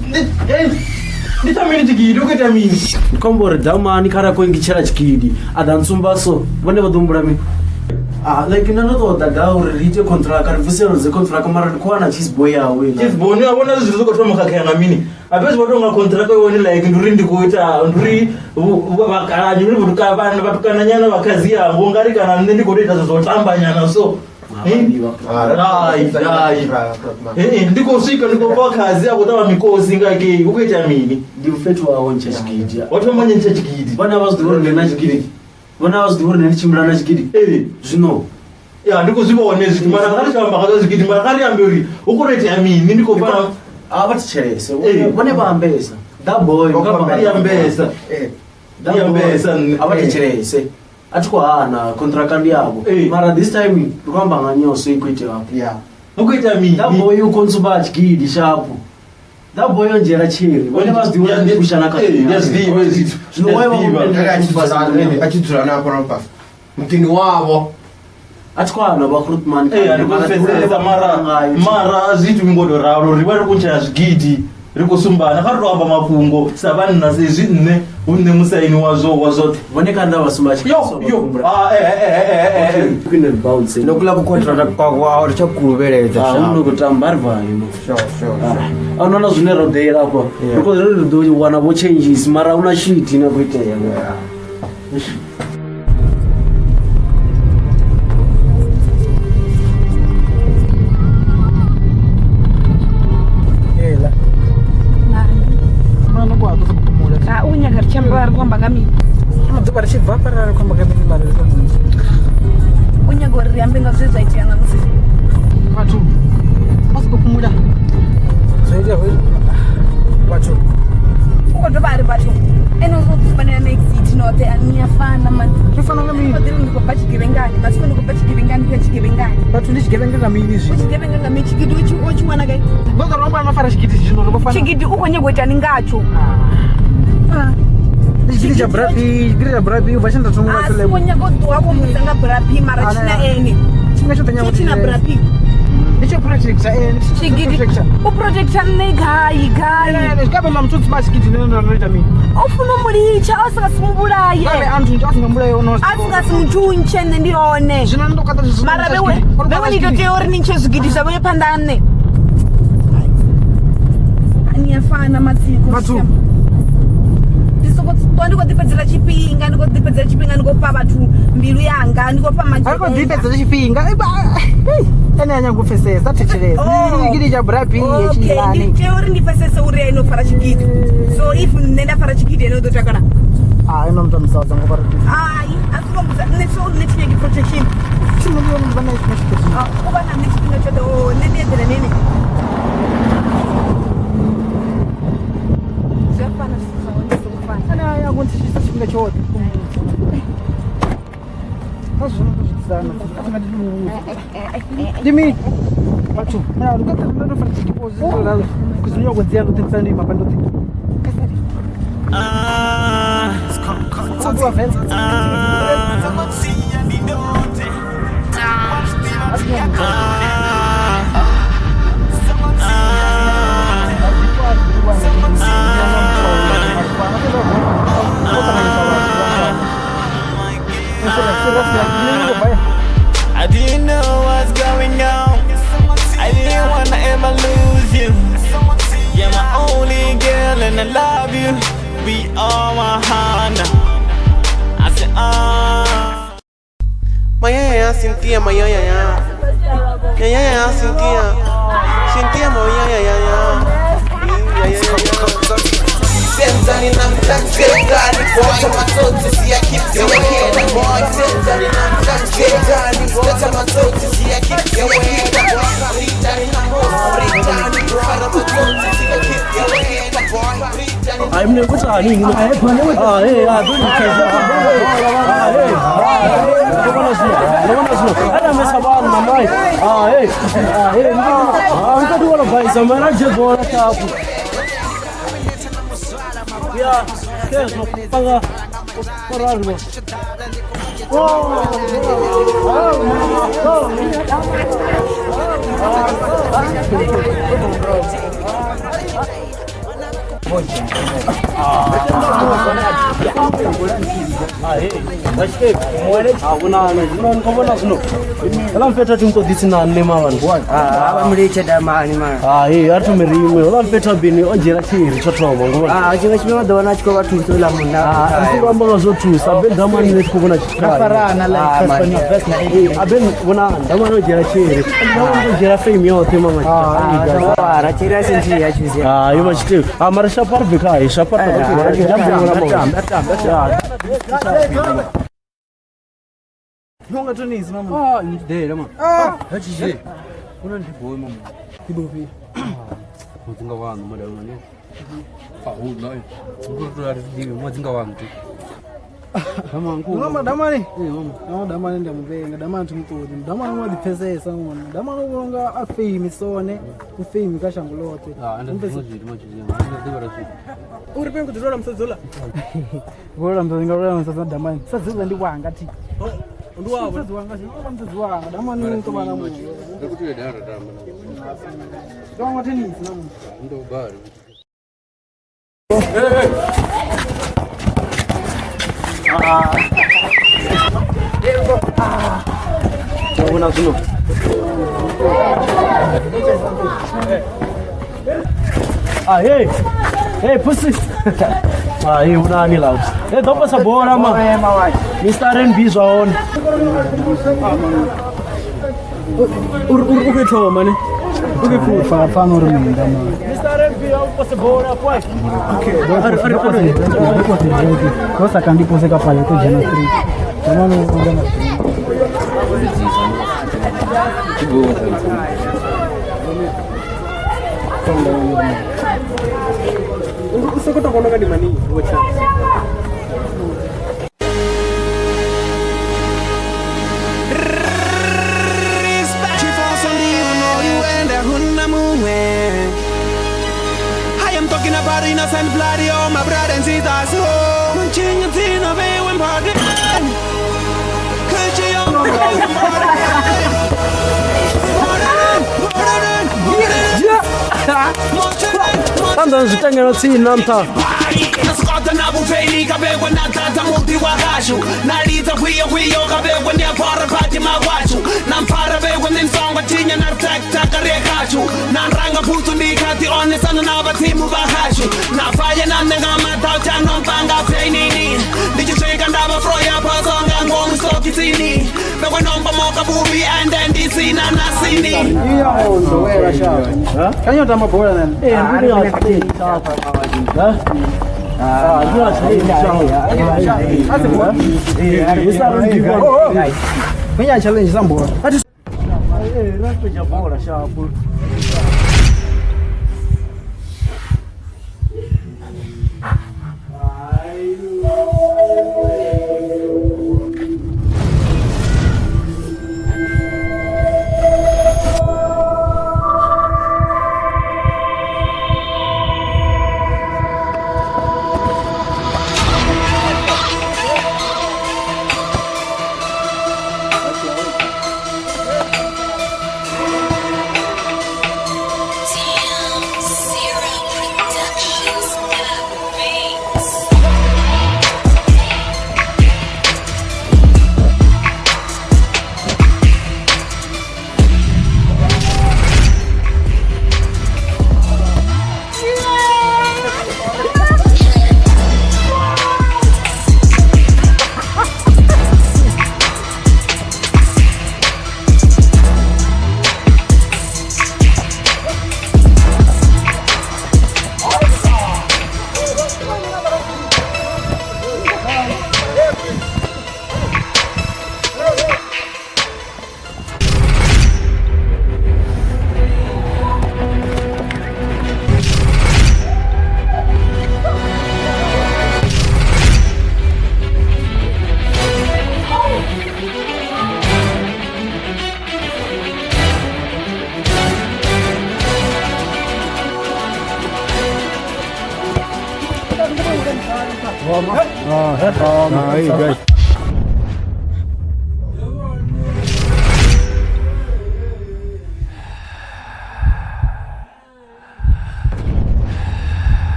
ndicha mini chikiri ukaita mini kombore damani kara koingichera chikiri adantsumbaso vane vadombura mi. Ah, like nanotoda gauri riite contract ari vusero ze contract mara ndikuwana cheese boy yawe. Cheese boy ni abona zvinhu zvokutora mukakaya ngamini. Apezi vatonga contract iwoni like nduri ndikuita nduri vakanyi nduri vatukana vatukana nyana vakazi yangu ngari kana nne ndikotoita zvotamba nyana so. Ai ai. Ndikosvika ndikopa kazi akutamba mikosi ngake ukuita mini. Ndimufetu wawo nchachikidi. Watomanya nchachikidi. Vana vazidhuri ngenachikidi. Vana vazidhuri nenichimbira nachikidi. Zvino. Ya ndikuzvivone zviti mara ngarichamba ngazvikiti mara ngariambe uri ukuroita mini ndikopana avaticherese. Vane vaambesa. That boy ngariambesa. Ndiambesa. Avaticherese. Atikuhana contract yavo. Mara this time ndikuamba nganyoso ikuite apo. Yeah. Ukuita mini. That boy ukonsuba chikidi shapo. That boy onjera chiri. Vane vazidhuri ndikushana kazi. Ndazviva izvi. Zvino waiva achidzura napo napasi. Mutini wavo. Atikwana vakrutman. Andikufesesa mara mara zvitu mingodoraro riva riri kunchaya zvigidi rikusumbana karitoamba mafungo savanhu nasezvi nne Hu nṋe musaini wazwo wa zwoṱhe. Vhone kanda vha sumba tshi Yo yo. Ah eh eh eh eh. Queen and bounce. Ndo kula ku contract kwako a ri tsha kuluvheledza. Ah, uno kutamba ari vayo no. Sure, sure. A no na zwine ro deila afha. Ri khou ri ḓo wana vho changes mara una shit ine khou itea. Ela. Mwana kwa ṱoḓa u fhumula. A u nyaga ri tshi amba ri khou amba nga mini? Ano ḓuvha ri tshi bva hafha ra ri khou amba nga mini mara ri khou U nyaga uri ri ambe nga zwe zwa itea ṋamusi. Vhathu vha soko fhumula. Zwo itea vhathu. U khou dovha a ri vhathu ene u ḓo fanela na exit noṱhe a ni a fana man. Ri fana nga mini? Ri ndi khou bva tshigevhengani, matsiko ndi khou bva tshigevhengani ndi khou ya tshigevhengani. Vhathu ndi tshigevhenga nga mini U zwi? tshigevhenga nga mini? Tshigidi u tshi wana gai? Vho ḓo romba na fara tshigidi zwino ri vho fana. Tshigidi u khou nyaga u itani ngatsho? Ndi tshigidi tsha brapi, tshigidi tsha brapi u bva tshe nda thoma A si khou nyaga u ṱuwa khou mbudza nga brapi mara tshina ene. Tshifhinga tshoṱhe nyaga Tshi tshina brapi. Ndi tsho protector ene. Tshigidi u protector nṋe gai gai. Ene zwi kabela muthu tsima tshigidi nṋe ndo ndo ita mini? O funa u mu litsha a sa si mu vhulaye. Kale anthu a singa mbulaye ono. A si nga si mu thuntshe nṋe ndi hone. Zwino ndo kaṱa zwi Mara vhewe vhewe ni to tea uri ni ntshe zwigidi zwa vhewe phanḓa ha nṋe. Ni a fana matsiko. Vhathu. Ndi soko ṱwa ndi khou ḓifhedzela tshifhinga ndi khou ḓifhedzela tshifhinga ndi khou fha vhathu mbilu yanga ndi khou fha A ri khou ḓifhedzela tshifhinga. Ene a nyaga u pfesesa thetshelesa. Ndi tshigidi tsha brapi Okay, tshilani. ndi tea uri ndi pfesese uri ene u fara tshigidi. So if nṋe nda fara tshigidi ene u ḓo takala. Ah, ino muthu musadza ngo fara. Hai, a si mbudza nṋe so nṋe thi nyagi protection. Tshino ndi vhona na tshifhinga tshoṱhe. Ah, u vha na nṋe tshifhinga tshoṱhe oh nṋe ndi eḓela nene. Zwi a fana zwithu zwa hone zwi songo fana. Ene a nyaga u nthetshelesa tshifhinga tshoṱhe. Kha zwino ndo zwi dzudzana. A thi nga ndi muvhudza. Ndi mini? Vhathu, mara ndi khou ndo fara tshigidi zwi ralo. Kuzi nyago ndzia ndo ḓipfa ndi mapa ndo ḓi. I didn't know what's going on. I didn't wanna ever lose you. You're my only girl and I love you. We are my Hana. I said, ah. Maya Cynthia, Maya ya ya. Ya ya ya Cynthia. Cynthia Maya ya ya ya. Senzani namhlanje boy matsotsi siyakhipha boy senzani namhlanje letha matsotsi siyakhipha boy ritani ritani fara matsotsi siyakhipha boy Hayi mina kuthani ngino. Ah hey, ah don't care. Ah hey. Ndobona zwino. Ndobona zwino. Ana mesabana mamai. Ah hey. Ah hey. Ah ngikati wala bhaisa mara je bora tapu. Ya, keso panga parargo. Oh. Hela mfethu athi nkoḓisi na nṋe mavhani Ah, mulitshe damani mara. Hai a thome ri iṅwe hela mfethu bini o dzhiela tshiri tsho thoma ngo Ah, tshiṅwe tshifhinga u ḓo wana a tshi khou vha thusa uḽa munna. A si amba nga zwo thusa ben damani ne tshi khou vhona Ra farana, like, first on your verse na ending. A ben vhona damani o dzhiela tshiri damani o dzhiela fame yoṱhe mama Ah, tshiri a si nthihi ya tshuzi. Ah, yo vha tshithu. Ah, mara shapar bve khae shapar Nonga tonisi mama. Ah, ndidela mama. Ah. Hachije. Kuna ndiboy mama. Ibopi. Mudzinga wanu madam ne. Ah, hu no. Nguru ari ndiwe mudzinga wanu tu. Mama damani. Mama damani ndiyamuvenga damani timuṱoḓi damani wa ḓipfesesa ṅwana damani u vhonga a fame sone u fame kha shango ḽoṱhe Ah, ndazviri machije. Ndazviri zviri. Uri pengu ḓilola musadzi uḽa Ngola msadzi ngola msadzi damani musadzi uḽa ndi wanga thi Ndi wavho. Musadzi wanga ndi musadzi wanga damani u tovha na muthu Ndikuti dara tamba. Ndonga tenisi na muthu Ndobari. Vona zwino. Ah, hey. Hey, pussy. Ah, hey, unani la. Hey, dopa sa bora ma. Mr. R&B zwa hone. Ur thoma ne. Uke futhi fana uri minda ma. Mr. R&B au pasa bora kwa. Okay, kosa kandi pose ka pale to jena street. Tamam o jena. Usoko to bona ka di mani wo cha. I am talking about innocent blood, oh my brother and sisters. Oh, Tanzan zwitangela tsini na nṱha. Kenya challenge zambora. Hey,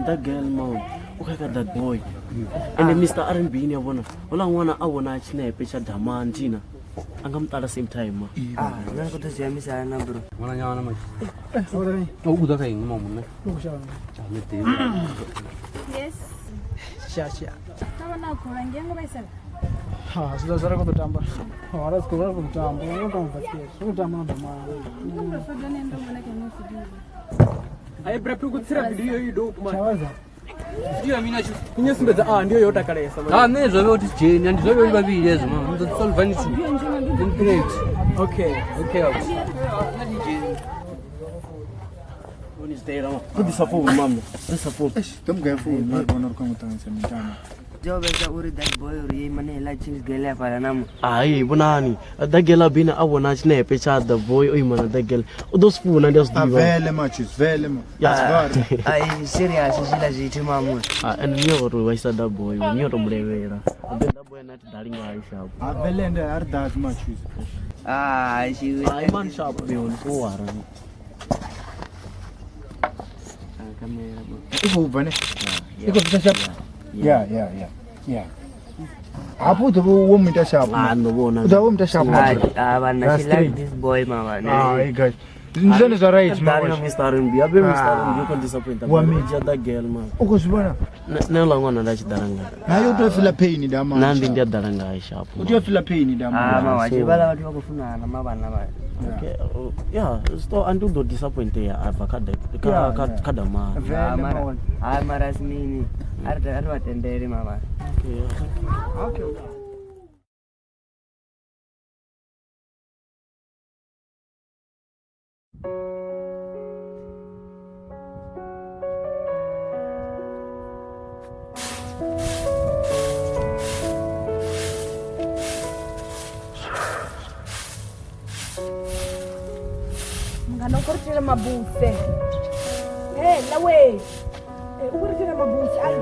that girl, man. Okay, that boy. And then Mr. R&B, I wanna, all I wanna snap picture Damantina. I'm coming at the same time. Ah, I'm going to see Miss Anna, bro. Yes. Shasha. Ah, so that's what I'm going to do. Oh, that's what I'm going to do. I'm going to do. I prefer to video you do. Ndiyo mina chu. Kunye sumbedza a ndiyo yo takalesa. Ah, nṋe zwo vhe uthi dzheni, ndi zwo vhe vhavhili hezwo mama. Ndi ḓo solve ni two. Then great. Okay. Okay. Out. Ḓisa founu mama. Ḓisa founu. Ḓo mugae founu mara vhona uri khou ṱanganyisa mitambo. Tea u vhesa uri that boy uri ye imane heiḽa chills girl ya fhala na mu. Hai vhonani ḓagela bina a vhona tshinepe tsha the boy o ima na ḓagela u ḓo zwi funa ndi a zwi ḓivha. Vele matches, vele ma. Yeah. Ai serious zwiḽa zwithu mamu. Ah, and ni yo to vhaisa the boy, ni yo to mulevhela. The boy na ti dali ngayo sharp. A vele ende a ri ḓadzi matches. Ah, she Ai man sharp be on so wara. Kamera bro. I khou bva ne? I khou bvisa sharp. Yeah, yeah, yeah. Yeah. Hafhu u ḓo vha wo mu ita sharp. Ah, ndo vhona. U ḓo vha wo mu ita sharp. Ah, vhanna she like this boy mama. Ah, hey guys. Ndi zwone zwa right Dali na Mr. R&B. Abe Mr. R&B u khou disappoint. Wa mi- Dzhia the girl man. U khou zwi vhona? Nṋe uḽa ṅwana nda tshi ḓala ngae. Naye u tea u feel pain nda mama. Na ndi ndi a ḓala ngae sharp. U tea u feel pain nda mama. Ah, mama, tshivhala vhathu vha khou funana mavhana vha. Okay. Yeah, so andi u ḓo disappointea a bva kha kha kha kha damani. Ah, mara ah mara simini. A ri vha tendele mama. Okay. Mngani u khou ri itela mabuse. Hey, lawe. U khou ri itela mabuse. Ai.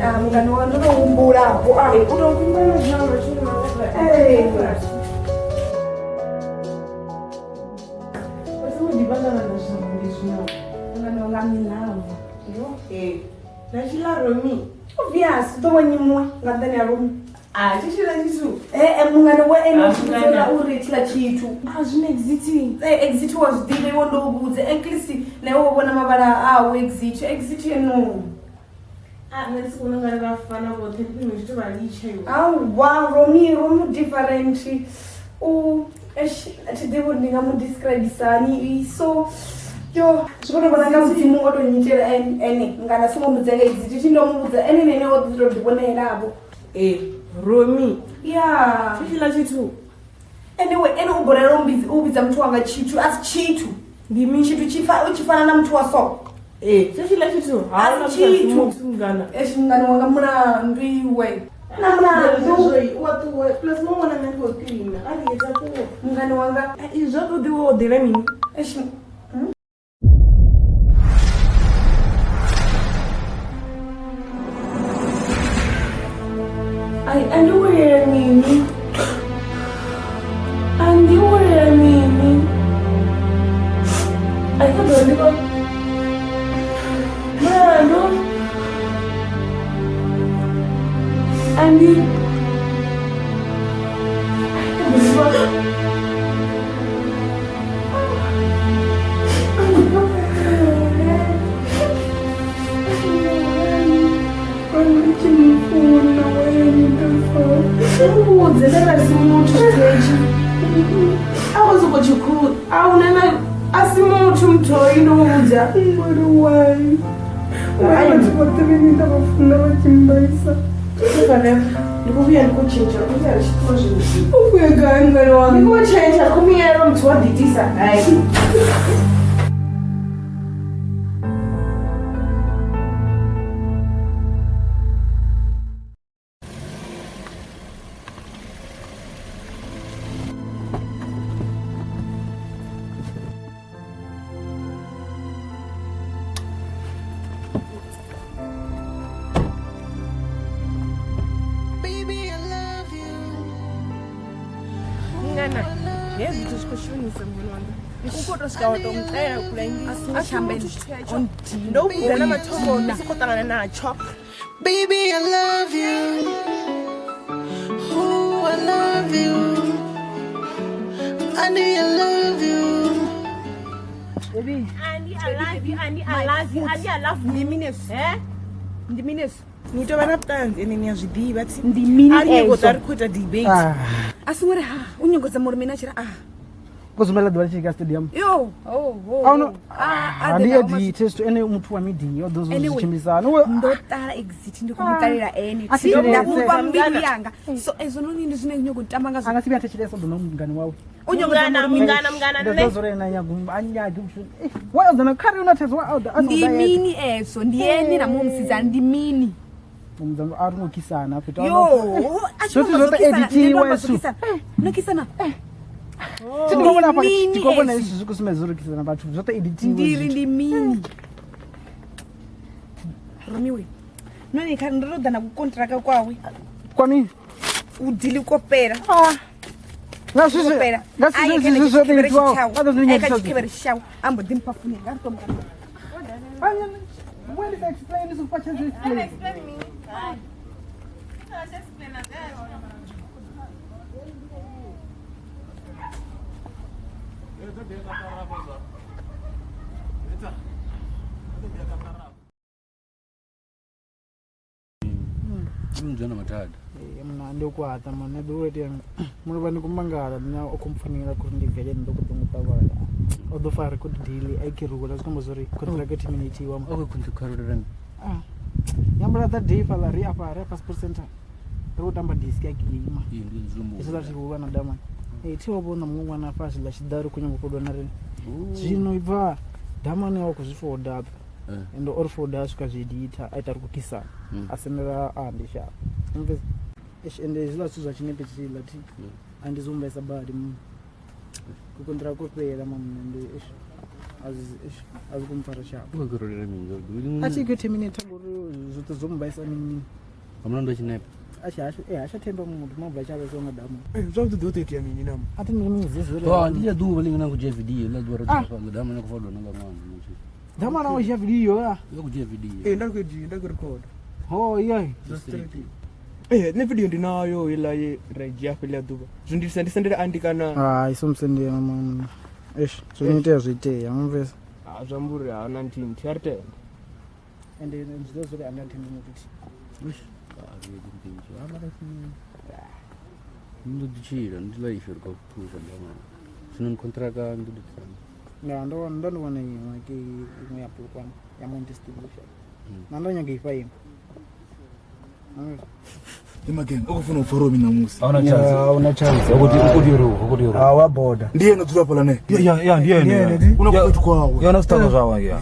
Ah, mngani wanga ndo to humbula hafho. Ah, u to humbula zwino Hey. Mngani wanga I'm in love. Na tshiḽa Romi. Obvious, u ḓo vha nyimuwe nga nṱhani ha Romi. Ah, tshi tshiḽa tshithu. Eh, mungani we ene Ah, u tshi mungana. uri tshiḽa tshithu. Ah, zwino exit. Eh, exit wa zwi ḓivha iwe ndo u vhudza. At least na iwe wo vhona mavhala awe exit. Exit eno. Ah, nṋe ndi si vhona ungari vha fana vhoṱhe ndi khwine tshi to vha litsha iwe. Awa, Romi, Romi different. U eish, a thi ḓivhi uri ndi nga mu describe hani. So yo zwi khou tou vhona nga mudzimu o to nyitela ene ngana songo mbudza nga exit tshi ndo muvhudza ene nene o ḓi to ḓi vhonela-vho. Eh, Romi. Yeah. Tshi tshiḽa tshithu. Anyway, ene u borela u vhidza muthu wanga tshithu a si tshithu. Ndi mini? Tshithu tshi tshi fana na muthu wa so. Eh, tshi tshiḽa tshithu. A si tshithu. Mungana. Eish, mungani wanga mulandu iwe. Na mulandu. U wa ṱuwa plus mo ṅwana nṋe ndi khou kiḽina. A lingedza ṱuwa. Mungani wanga. Izwi zwa ṱoḓi wo ḓela mini? Eish. Ai, andi worela mini? Andi worela mini? Ai, kha ḓo ndi khou mulandu. Andi. Ai, kha ḓo ndi khou Muvhudze nda si muthu tshithu a khou sokou tshi khu a huna na a si muthu muthoyi ndo muvhudza. Mara why? Why vhathu vhoṱhe vhane nda vha funa vha tshi mbaisa? Ndi khou vhuya ndi khou tshentsha ri khou vhuya ri tshi ṱuwa zwino. U khou ya gai mungani wanga? Ndi khou tshentsha ri khou muyela muthu wa ḓiitisa hai. Baby, I love you. Mngana, hezwi zwithu zwi khou shonisa mngani wanga. U khou tou swika wa tou muṱalela kule ngei. Ndo u vhudza na mathomoni ndi sokou ṱangana natsho. Baby, I love you. Oh, I love you. Andy, I love you. Baby. I love you, I love you. Ndi mini ezwo? Ndi mini ezwo? Ni tou vha na vhuṱanzi ene ni a zwi ḓivha thi. Ndi mini A ri nyongo ezwo? ḓa ri khou ita debate. A songo ri ha u nyongo zama uri mina a tshi ri ah. Kuzumela ḓuvha tshi ka stadium. Yo, oh, oh. Auno Ah, ndi edit zwithu ene muthu wa media o ḓo zwi Anyway, tshimbilisana. ndo ṱala exit ndi khou mu ṱalela ene A thi si nda thetshelese. mufha mbilu yanga so ezwo noni ndi zwine nyago u tamba ngazwo A nga si vhuya a thetshelesa u ḓo na mungani wawe. U nyago zama uri mina- Ndo ḓo zwo ri ene a nyaga a nyagi vhutshilo. Wa o ḓa na khari una thaidzo wa o ḓa a ndi songo ḓa yeṱhe. mini ezwo ndi ene na muṅwe musidzana ndi mini Mudzango a ri ngo kisana fhethu. yo a tshi Zwothe khou amba zwoṱhe zwo kisana, nṋe ndo editiwa amba zwo hezwo. kisana. No kisana Thi ndi khou vhona hafha Ndi ndi khou vhona mini hezwi zwi khou sumbedza uri kisana vhathu zwoṱhe editiwa. ndi ri ndi mini romiwe noni kha ndo ḓa na kukontraka kwawe Kwa mini? u dili ko fhela Nga zwizwi nga zwizwi zwi zwoṱhe editiwaho. A ḓo zwi nyadzisa zwi. tshikhevhere tshawe a mbo ḓi mpha founu yanga a ri to mukana When did I explain this? Explain. Explain me. Mdzana mathada. Mna ndi kwaṱa mane ḓo itea mulovha ndi kumangala nṋe o khou mpfonela kuri ndi bvele nnḓa ku ḓo ṱavhanya o ḓo fa record deal a kirula zwi khombo zwori contract terminate wa Okay kuntukharulani. Ah. Yambula ḓa day fhaḽa ri afha ri afha sports center ri khou tamba diski ya game Iyi ndi zwiḽo. hezwiḽa zwi khou lwa na damani ee thi wa vhona muṅwe ṅwana afha zwiḽa tshiḓa ri khou nyanga u fodwa na riṋe zwino ibva damani wa khou zwi foda afha ende o ri foda a swika zwi editha a ita ri khou kisana a sendela a ndi sharp ende hezwiḽa zwithu zwa tshinepe tshiḽa thi a ndi zwo mbaisa badi mu kukontra ko fhela mamuṋe ndi eish, a zwi eish, a zwi khou mpfara sharp Ungakurulira mini? a tshi khou terminate ngori zwoṱhe zwo mbaisa mini Amuna ndo chinepe. a tshi hashu eh hasha themba muthu mabva tsha vhesa nga damu Zwavhuḓi ḓo ḓo itea mini namo? A thi ndi Oh, ndi ḽa ḓuvha ḽiṅwe na ku dzhia video ḽa ḓuvha ro Ah. dzhia fhaḽa dama na kufodwa na nga ṅwana muthu. dama na u dzhia video ya Yo ku dzhia video. Ee, nda khou dzhia, nda khou record. ho ye Ee, nṋe video ndi nayo heiḽa ye ra i dzhia fheḽa ḓuvha. Zwi ndi ndi sendele andi kana hai so musendela mama eish zwo no itea zwo itea mumvesa ha zwi amba uri ha na nthihi nthihi a ri tende. ende ndi zwi uri a ndi a thembi muthu thi Ndo ḓi tshila ndi life ri khou thusa nga ṅwana. Zwino ni contract ndo ḓi tsana. nda ndo ndo ndi wana iṅwe ke iṅwe ya Polokwane ya Monte Station na ndo nyaga ifha iṅwe Imagine ukufuna upfa Romi namusi. Hauna chance. Hauna chance. Ukuti uri ukuti uri. Ah wa boda. Ndiye ngadzula phala ne. Ya ndiye Ndiye Unakuti kwawe. Ya na zwawe ya.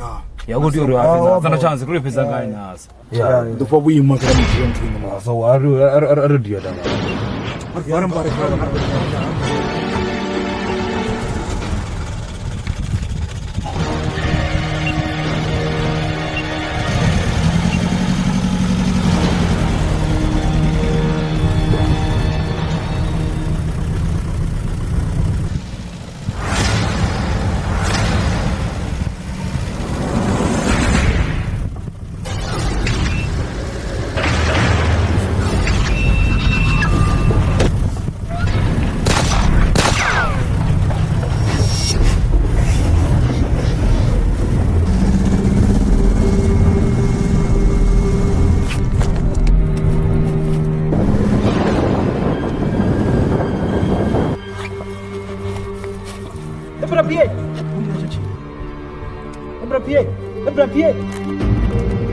Ya kuti uri Ah, afisa. Chance kuri pesa ngai nasa. Ya. Ndo vhuima kana muthu muthu. So ari ari dia dama. Ari mbare. Ebra pie. Ebra pie. Ebra pie.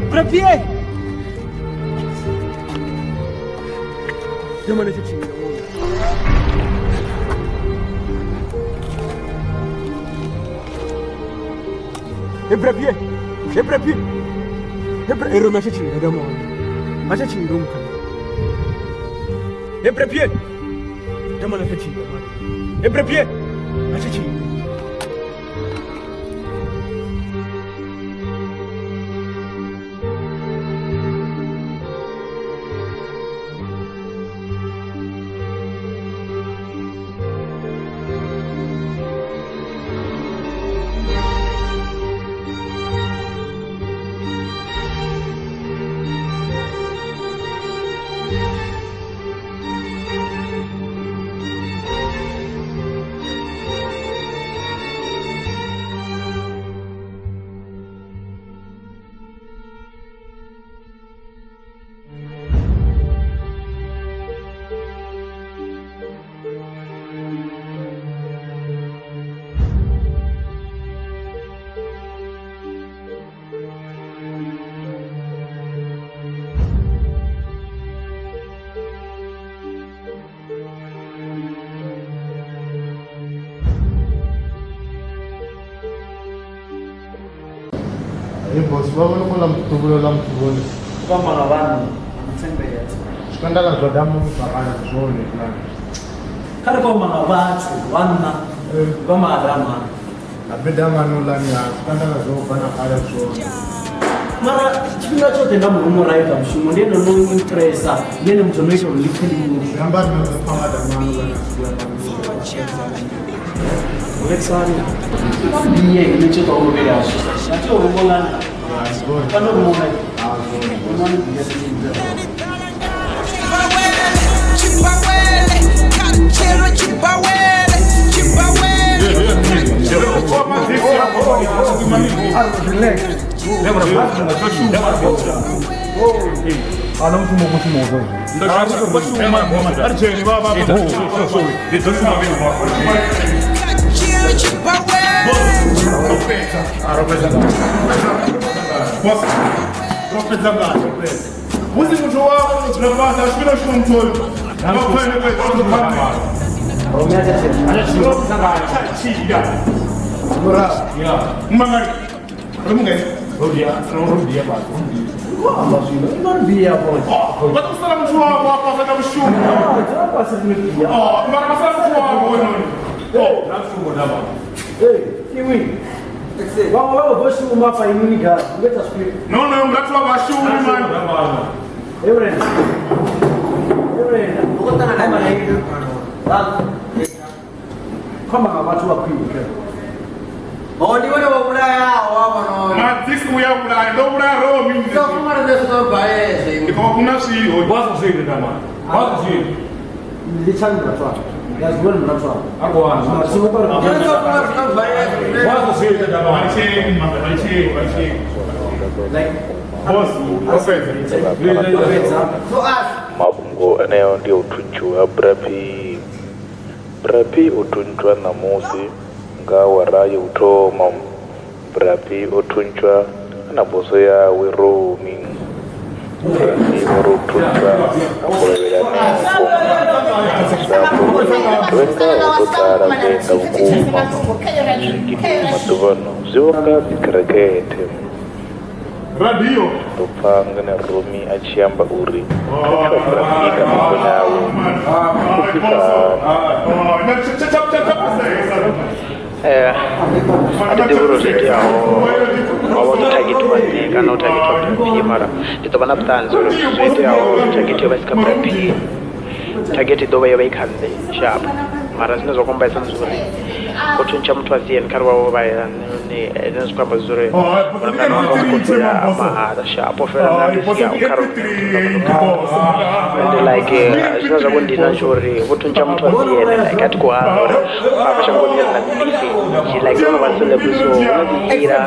Ebra pie. Jamani tshi tshila. Ebra pie. Ebra pie. Ebra ero ma tshi dama. Ma tshi tshila mkha. Ebra pie. Dama na tshi tshila. Ebra pie. Ma tshi tshila. Boss, vha vhona kola muthu la muthu vhone. Vha mala vhana thembea. Swikandala zwa damu zwa kale zwone na. Kha ri kwamba nga vhathu vhanna vha maadama. Abeda manu la ni swikandala zwo bva na kale zwone. Mara tshifhinga tshoṱhe nda murumo ra ita mushumo ndi ene no impressa ndi ene muthu no ita uri ndi pfe ndi muthu. Zwi amba ri na pfa damanu la na Alexander. Ndiye ine tsho tovhela zwo. Ngathi o rumolana. Pano rumola. Mafhungo eneo ndi u thuntshiwa Bra P. Bra P o thuntshwa ṋamusi nga awara ya u thoma. Bra P o thuntshwa na boso yawe Romi. Bra P o ri u thuntshwa a golovhela henefho. Venga ho tou ḓala venḓa vhukuma. Zwigidi maḓuvhano zwi vho nga dzikhirekhethe. Ndo pfa ngeno Romi a tshi amba uri o thuntsha Bra P nga mafoni awe. U pfisa hani? A thi ḓivhi uri zwo iteaho ho vha u thagetiwa nṋe kana u thagetiwa Bra P, mara ndi ḓo vha na vhuṱanzi uri zwo iteaho target yo vha i si kha Bra P, target i ḓo vha yo vha i kha nṋe sharp. Mara zwine zwa khou mbaisa ndi zwa uri o thuntsha muthu a si ene, kha ri vha vho vha nṋe, zwine zwi khou amba zwa uri mulangano wanga u khou dzula mahala sharp, o fhela nṋe a ndi siaho kha ri and like zwine zwa khou ndina ndi uri vho thuntsha muthu a si ene, like a thi khou hana uri afha shangoni ri na dzi beef nnzhi, like ro no vha celeb so hu na dzi nḓila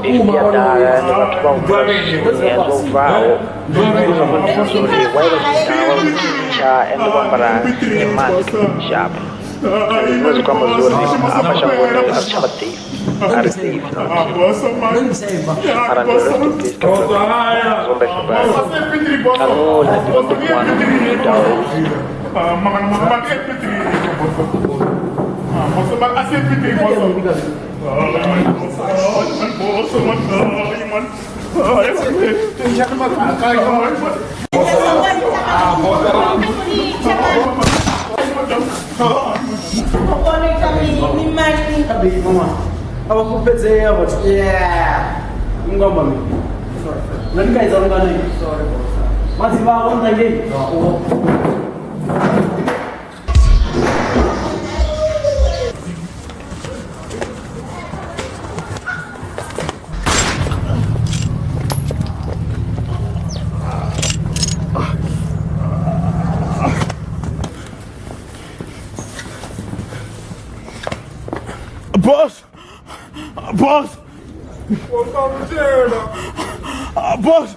beef ya ḓala and vhathu vha humbula zwithu zwo bvaho. Zwine zwa khou ndina ndi uri why vha tshi ḓa vha thuntsha and vho ambara mask sharp. Zwine zwi khou amba zwa uri afha shangoni a ri tsha vha safe, a ri safe na luthihi. Mara ndi rest in peace kha Bra P, zwo mbaisa badi. A no nṋe ḓivha ndo muwana itaho. Avafupfedzea vhathu ngamba mi na ndikaidza lungana madzivha avho nṱha ngei. Boss! Boss! Boss!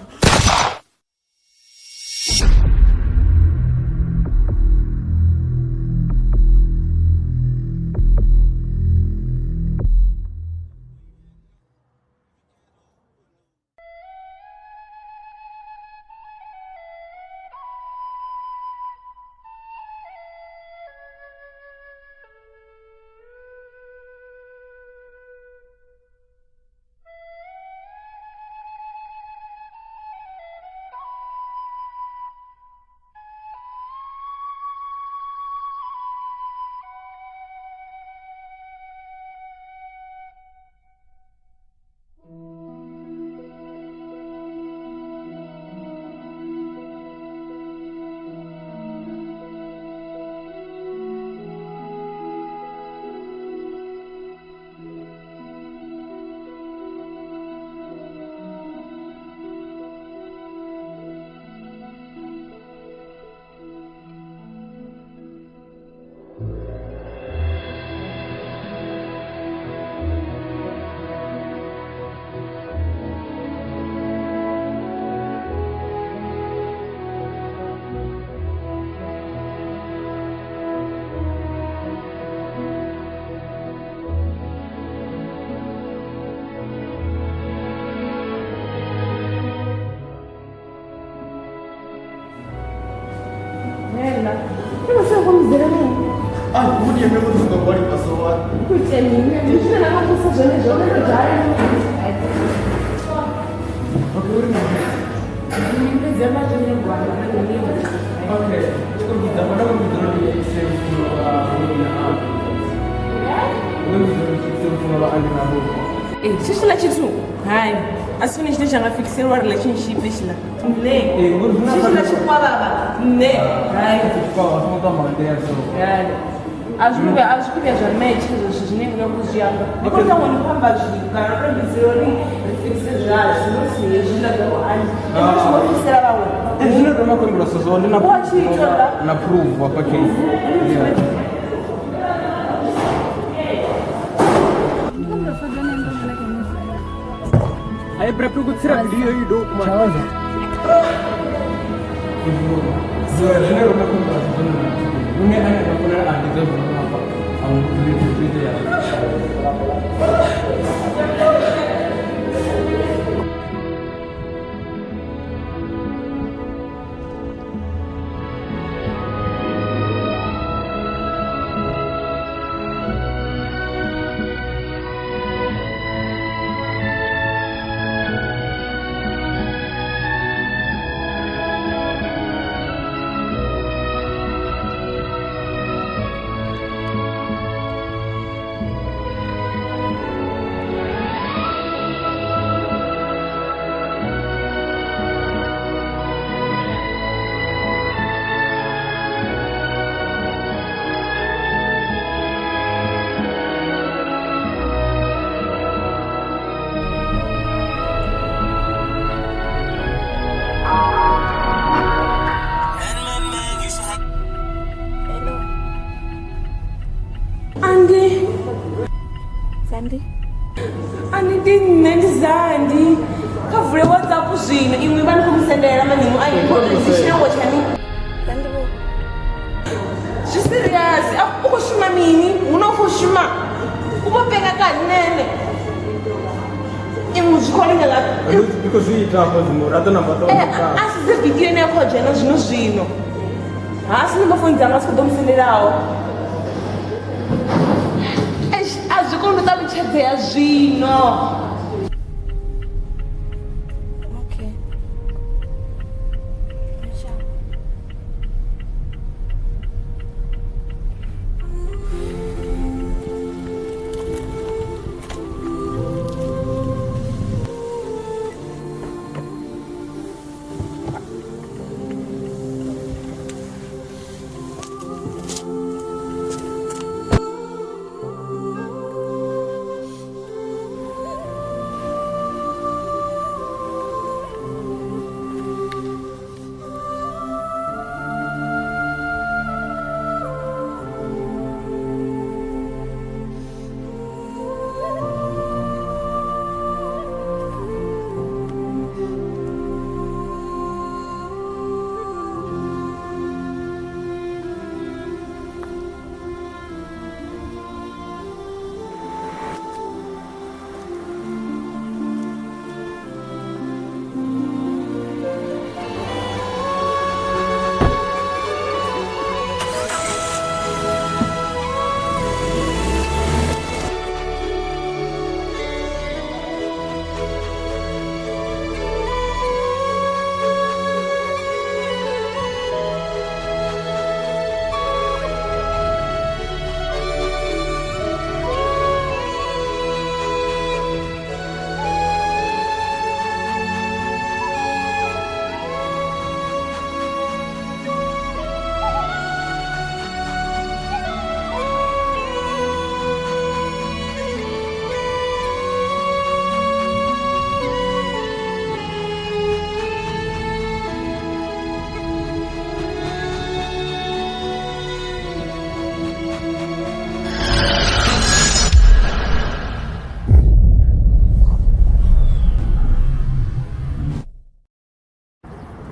Hela. Ndo se ko muzela ni. Ah, kuti yeme kuti ngobali pasowa. Kuti mimi ndizvo na makusa zvone zvone ndodhara. Okay, uri Okay, Xixila tshithu hayi a swi fane xine xa nga fikiseriwa relationship lexila ne xixila xikwavava ne hayi a zwi vhuya a zwi vhuya zwa match zwezwi zwine ndi nga ku zwi amba ndi khou ita ngoni khou amba zwithu kana ro mbidzela uri ri fikise zwashu no si hezwiḽa zwa vho ani ndi songo fikisela vhaṅwe zwine ro ma khou so zwone na Wa tshi ita na proof hafha case. Aí pra kutsira video iyi do kuma. Zwine ro ma khou zwone une ane a funa a ndi dzo hafha a ndi video ya. Andi Zandi Andi ndi nṋe ndi Zandi kha vule WhatsApp zwino iṅwe vha ni khou musendela manimu a ndi tshinango tsha mini Zandi vho zwi serious u khou shuma mini hu na u khou shuma u vho penga kani nene iṅwe zwi khou linga nga Ndi khou zwi ita hafha zwino ra ḓo namba ḓo. A si dze video ine ya khou dzhena zwino zwino ha si number phone dzanga si khou ḓo musendelaho a zwi koni u ṱalutshedzea zwino. Okay.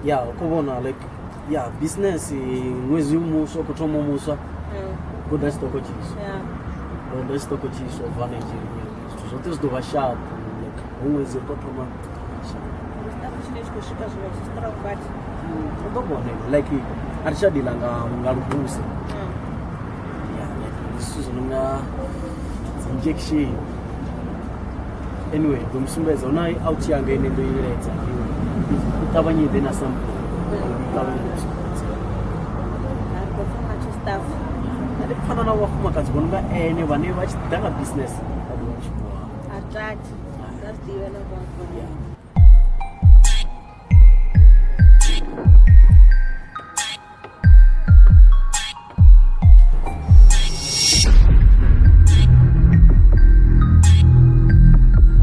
Ya u khou vhona like ya business ṅwedzi muswa khou thoma muswa goda tshiṱoko tshiswa goda tshiṱoko tshiswa bva Nigeria zwithu zwoṱhe zwi ḓo vha sharp like hu ṅwedzi ri tou thoma sharp u ḓo vhona like A thi tsha deala nga nga lubuse. Yeah, like zwithu zwo no nga dzi injection. Anyway, ndo musumbedza hu na out yanga ine ndo iledza i ṱavhanye i ḓe na sample. Ṱavhanye ndo musumbedza. Staff. Nṋe ndi pfana na vhafumakadzi vho no nga ene vhane vha tshi ḓa nga business vha ḓovha vha tshi khou wana. A tati. Nda zwi ḓivha na vha.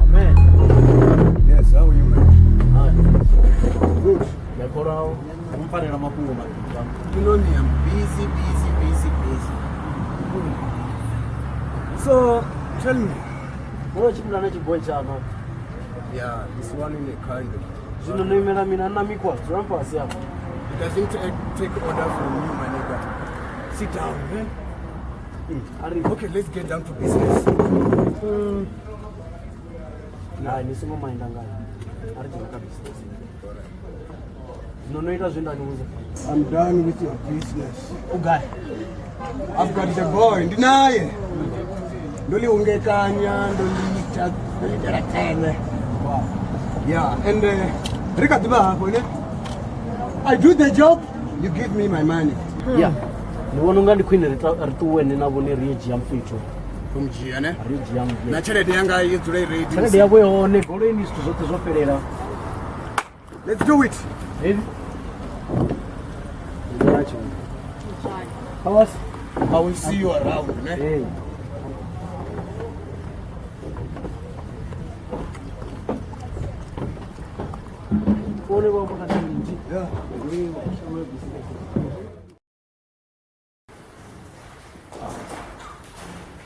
Amen. Yes, how are you, man? Hi. Good. Ndakora umfanela mafhungo maḓifha. You know me, I'm busy, busy, busy, busy. So, tell me. Wo tshimbila na tshiboy tshaṋu. Yeah, this one in a kind of. Zwino no imela mina na mikwa dzula fhasi afha. It doesn't take order from you, my nigga. Sit down, man. Okay, let's get down to business. Hai, ni songo mainda ngayo. A ri dzhena kha business. Zwino no ita zwe nda ni vhudza. I'm done with your business. U gai? I've got the boy. Ndi naye. Ndo li ungekanya, ndo li ita, ndo li itela tene. Yeah, and ri kha ḓivha hafho ne? I do the job, you give me my money. Yeah. Ndi vhona unga ndi khwine ri ṱuwe nṋe na vhone ri ye dzhia mfitho. U dzhia ne? Ri dzhia mfitho. Na tshelede yanga i dzule i ready. Tshelede yavho i hone, goloini zwithu zwoṱhe zwo fhelela. Let's do it. Baby. How I will see you around, ne? Hey. Vhone vha amba kha tshivhindi. Yeah.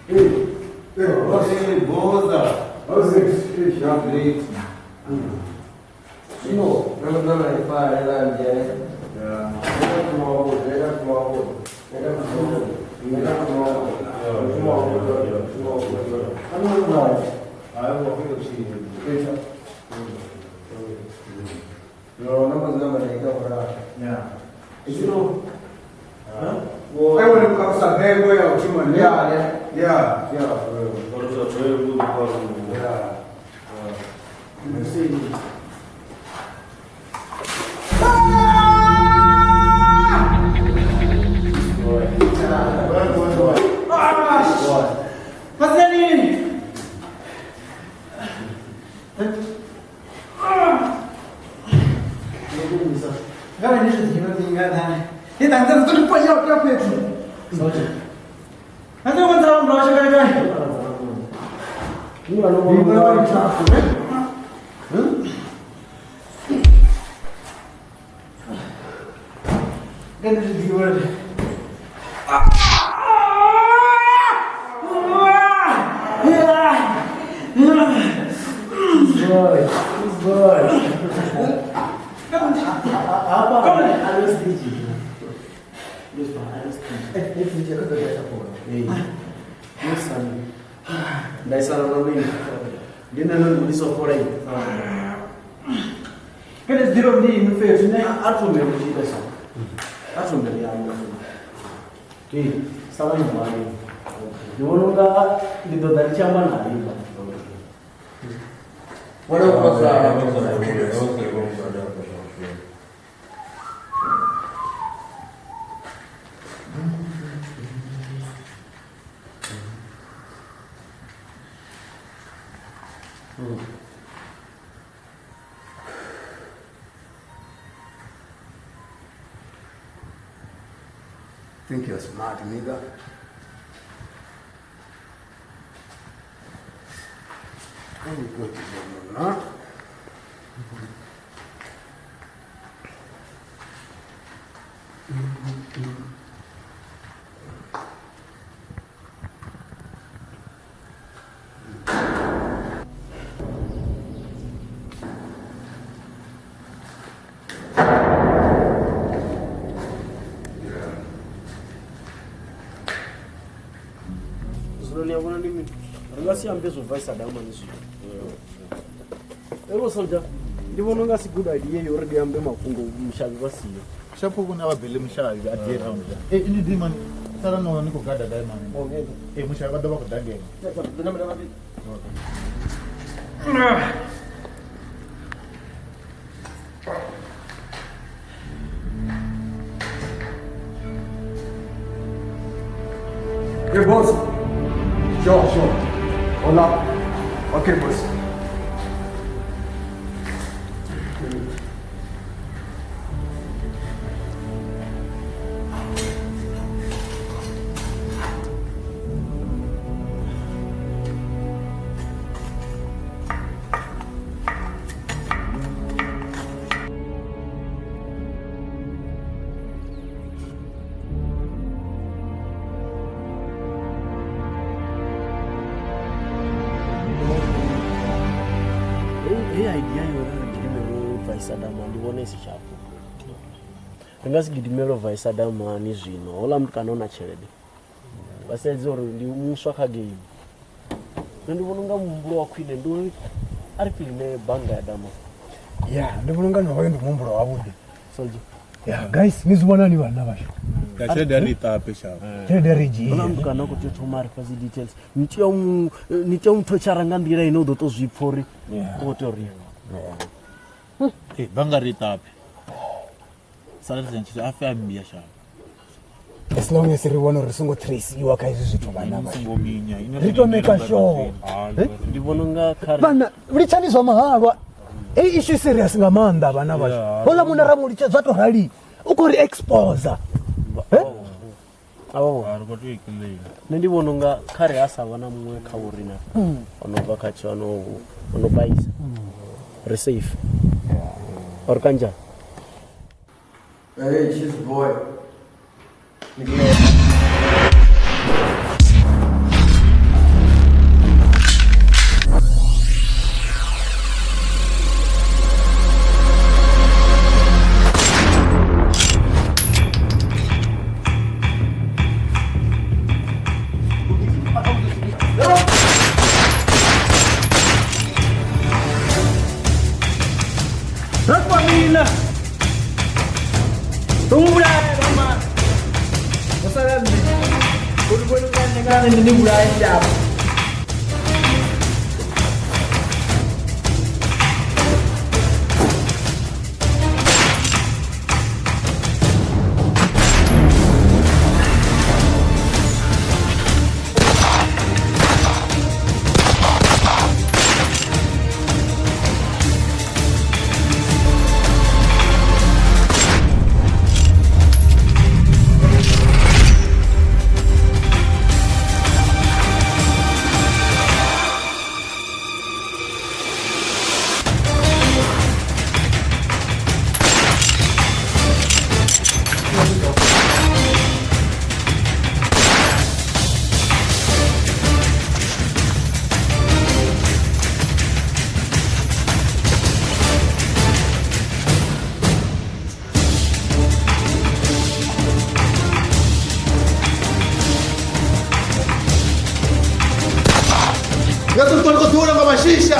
Hey, Boza. How's it? Great. No, no, no, I want to come some there, boy, out, you man. Yeah, yeah, yeah. Ndaisana na mimi. Ndine ndo ndikudiso fola iyi. Kene zero ndi mfethu ne athumele uchita so. Athumele yami. Eh, sala nyumbani. Ndibona unga ndi ḓo ḓa ndi tshi amba naye. Think you're smart, nigga. Let me go to the huh? Zwino ni a vhona ndi mini? Ri nga si ambe zwo bvaisa damani zwino. Ero soldier, ndi vhona unga si good idea yo uri ndi ambe mafhungo mushavhi vha siho. Shapo kuna va bele mushavi a die round. Eh ini di man sala no ni ko gada dai man. Eh mushavi va ḓo vha khou ḓa ngeno. Hey, boss. Sure, sure. Hola. Okay, boss. Heyi idea yo ri gidimele u bvaisa dama ndi vhona i si tshapo. Ri nga si gidimele u bvaisa damani zwino houḽa mutukana u na tshelede vha sedze uri ndi muswa kha game. Nṋe ndi vhona unga muhumbulo wa khwine ndi uri a ri kiḽine bannga ya dama. Ya, ndi vhona unga na hoyo ndi muhumbulo wavhuḓi. Soldier. Ya, guys, ni zwi vhonani vhanna vhashu? Nga tshelede a ri i ṱape sharp. Tshelede ri dzhie. Houḽa mutukana u khou tea u thoma a ri fha dzi details. Ni tea u mu ni tea u mu thotshara nga nḓila ine u ḓo tou zwi pfha uri u khou tea uri Eh bannga ri i ṱape. Sala ri tshi a fe a mmbia sharp. As long as ri vhona uri ri songo traciwa kha hezwi zwithu vhana vhashu. Songo minya. Ine Ri to make sure. Ndi vhona unga kha ri Vhana, litshani zwa mahalwa. Heyi issue serious nga maanḓa vhana vhashu. Houḽa munna ra mu litsha zwa to rali. U khou ri exposer. Awo. Ri khou tea u i kiḽina. Nṋe ndi vhona unga kha ri ha sa vha na muṅwe kha vho rina ono bva kha tsho ono baisa ri safe or kanjani. Hey, cheese boy. Rafamina. Tumubulaya mama. Usala nne. Ulibona ngane ngane ndibulaya shaba. Nga ṱuṱuwa ndi khou ḓiwela nga mashisha.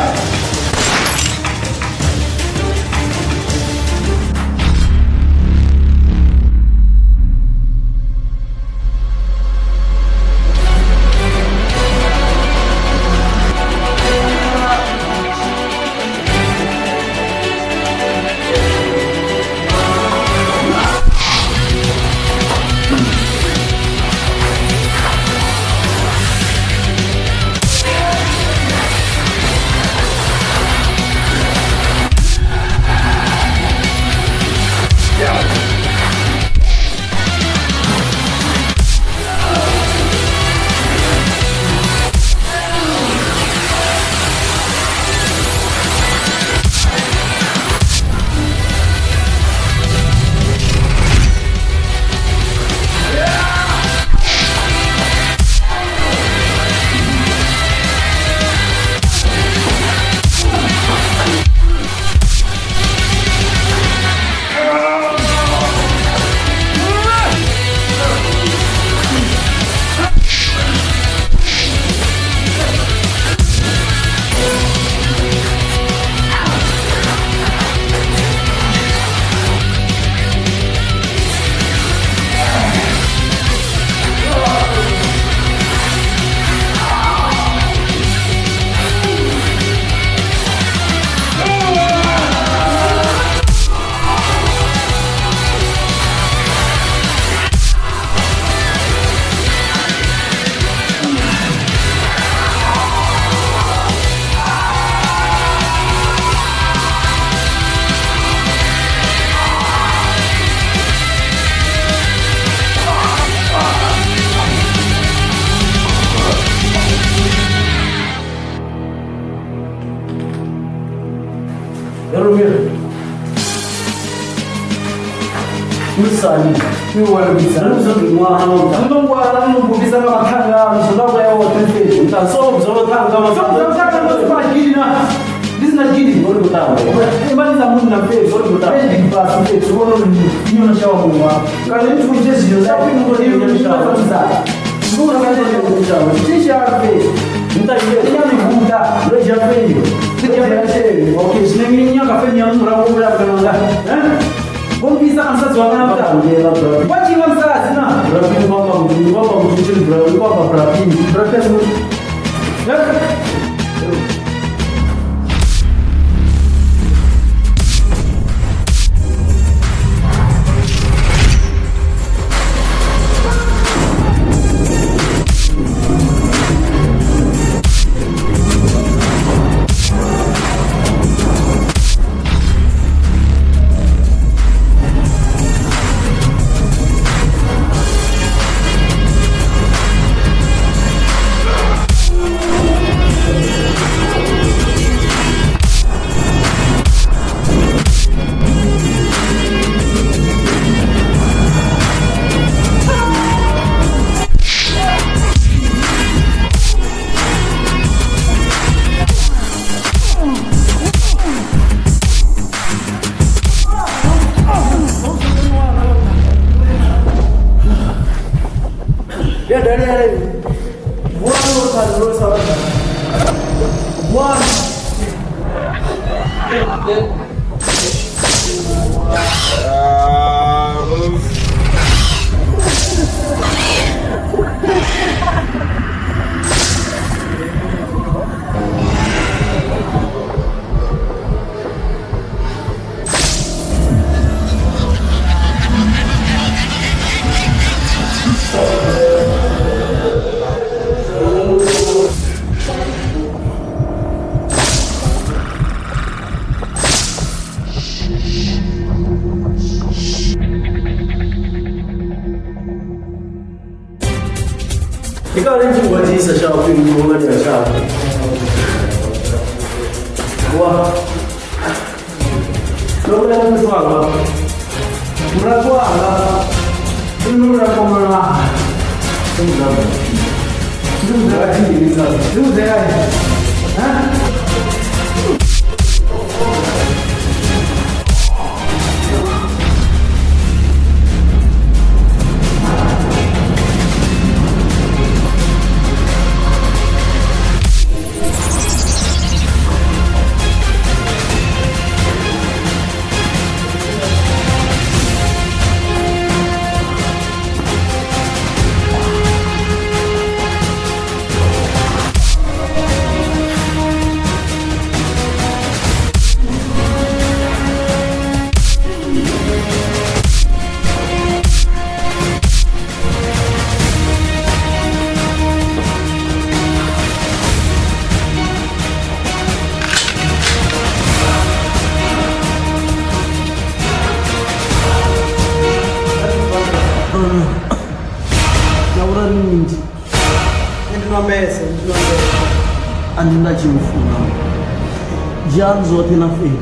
Musani. Ni wala bisa. Ni zo ngwana no. Ndo ngwana no mbubisa nga mathanga zwo la ya wote fethu. Nta so bzo thanga ma So bzo thanga no sipagili na. This is gidi ngori kutamba. Imani za munhu na mfethu ngori kutamba. Ndi basi mfethu wono ni yona shawa munwa. Kana ni tuje zio za kwinu ngori yona shawa. Ngora kana ni shawa. Tisha mfethu. Nta Nya ni buda. Reja feyo. Reja feyo. Okay, sinengi nyaka feyo nyamura ngora kana nga. Eh? Gombisa amsazi wanga namta. Wachinga msazi na. Brapini kwamba mtu kwamba mtu chini brapini kwamba brapini. Brapini. Janzo tena fame.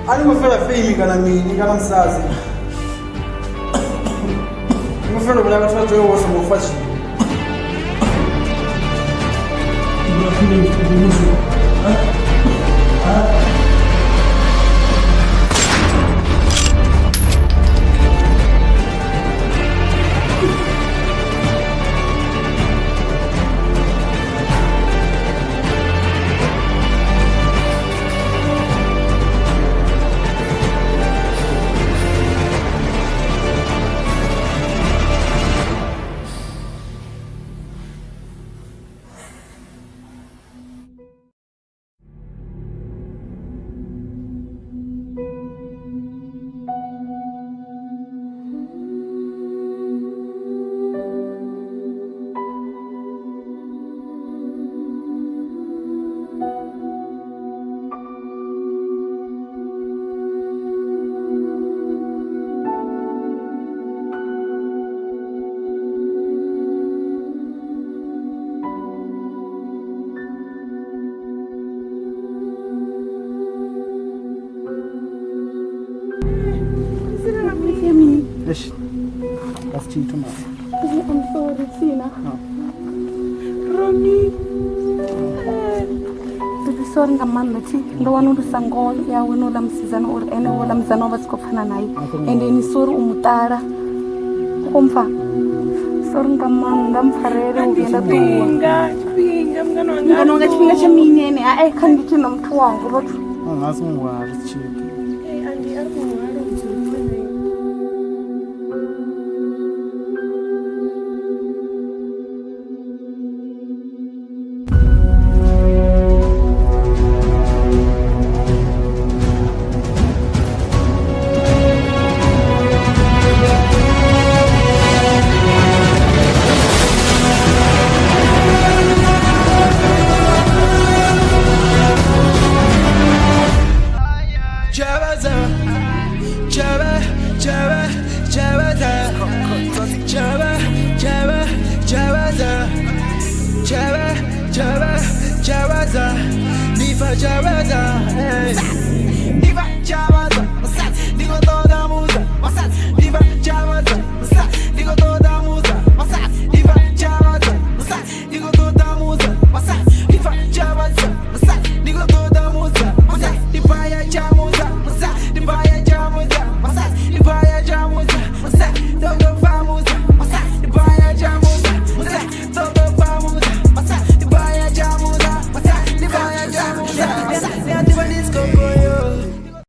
Ani ngofela fame kana mini kana msazi. Ngofela bona batho ba tsoe wo songo fa tshi. Brapini Eish. A si tshithu mara. I'm sorry, Tina. Romi. Baby, sorry nga maanḓa thi ndo wanulusa ngoho yawe no ḽa musidzana uri ene wo ḽa musidzana o vha si khou pfana naye ende ni sorry u muṱala u khou mpfa sorry nga maanḓa mpfarele u vhuya nda ṱuwa Tshifhinga, tshifhinga mungana wanga. mungana wanga tshifhinga tsha mini ene ae kha ndi thi na muthu wanga vhathu A si muhwalo si tshithu. Eh, Andi a ri muhwalo u dzula naye. Chaveza, Chava, Chava, Chaveza, Chava, Chava, Chaveza, Chava, Chava, Chaveza, Nifa Chaveza, hey.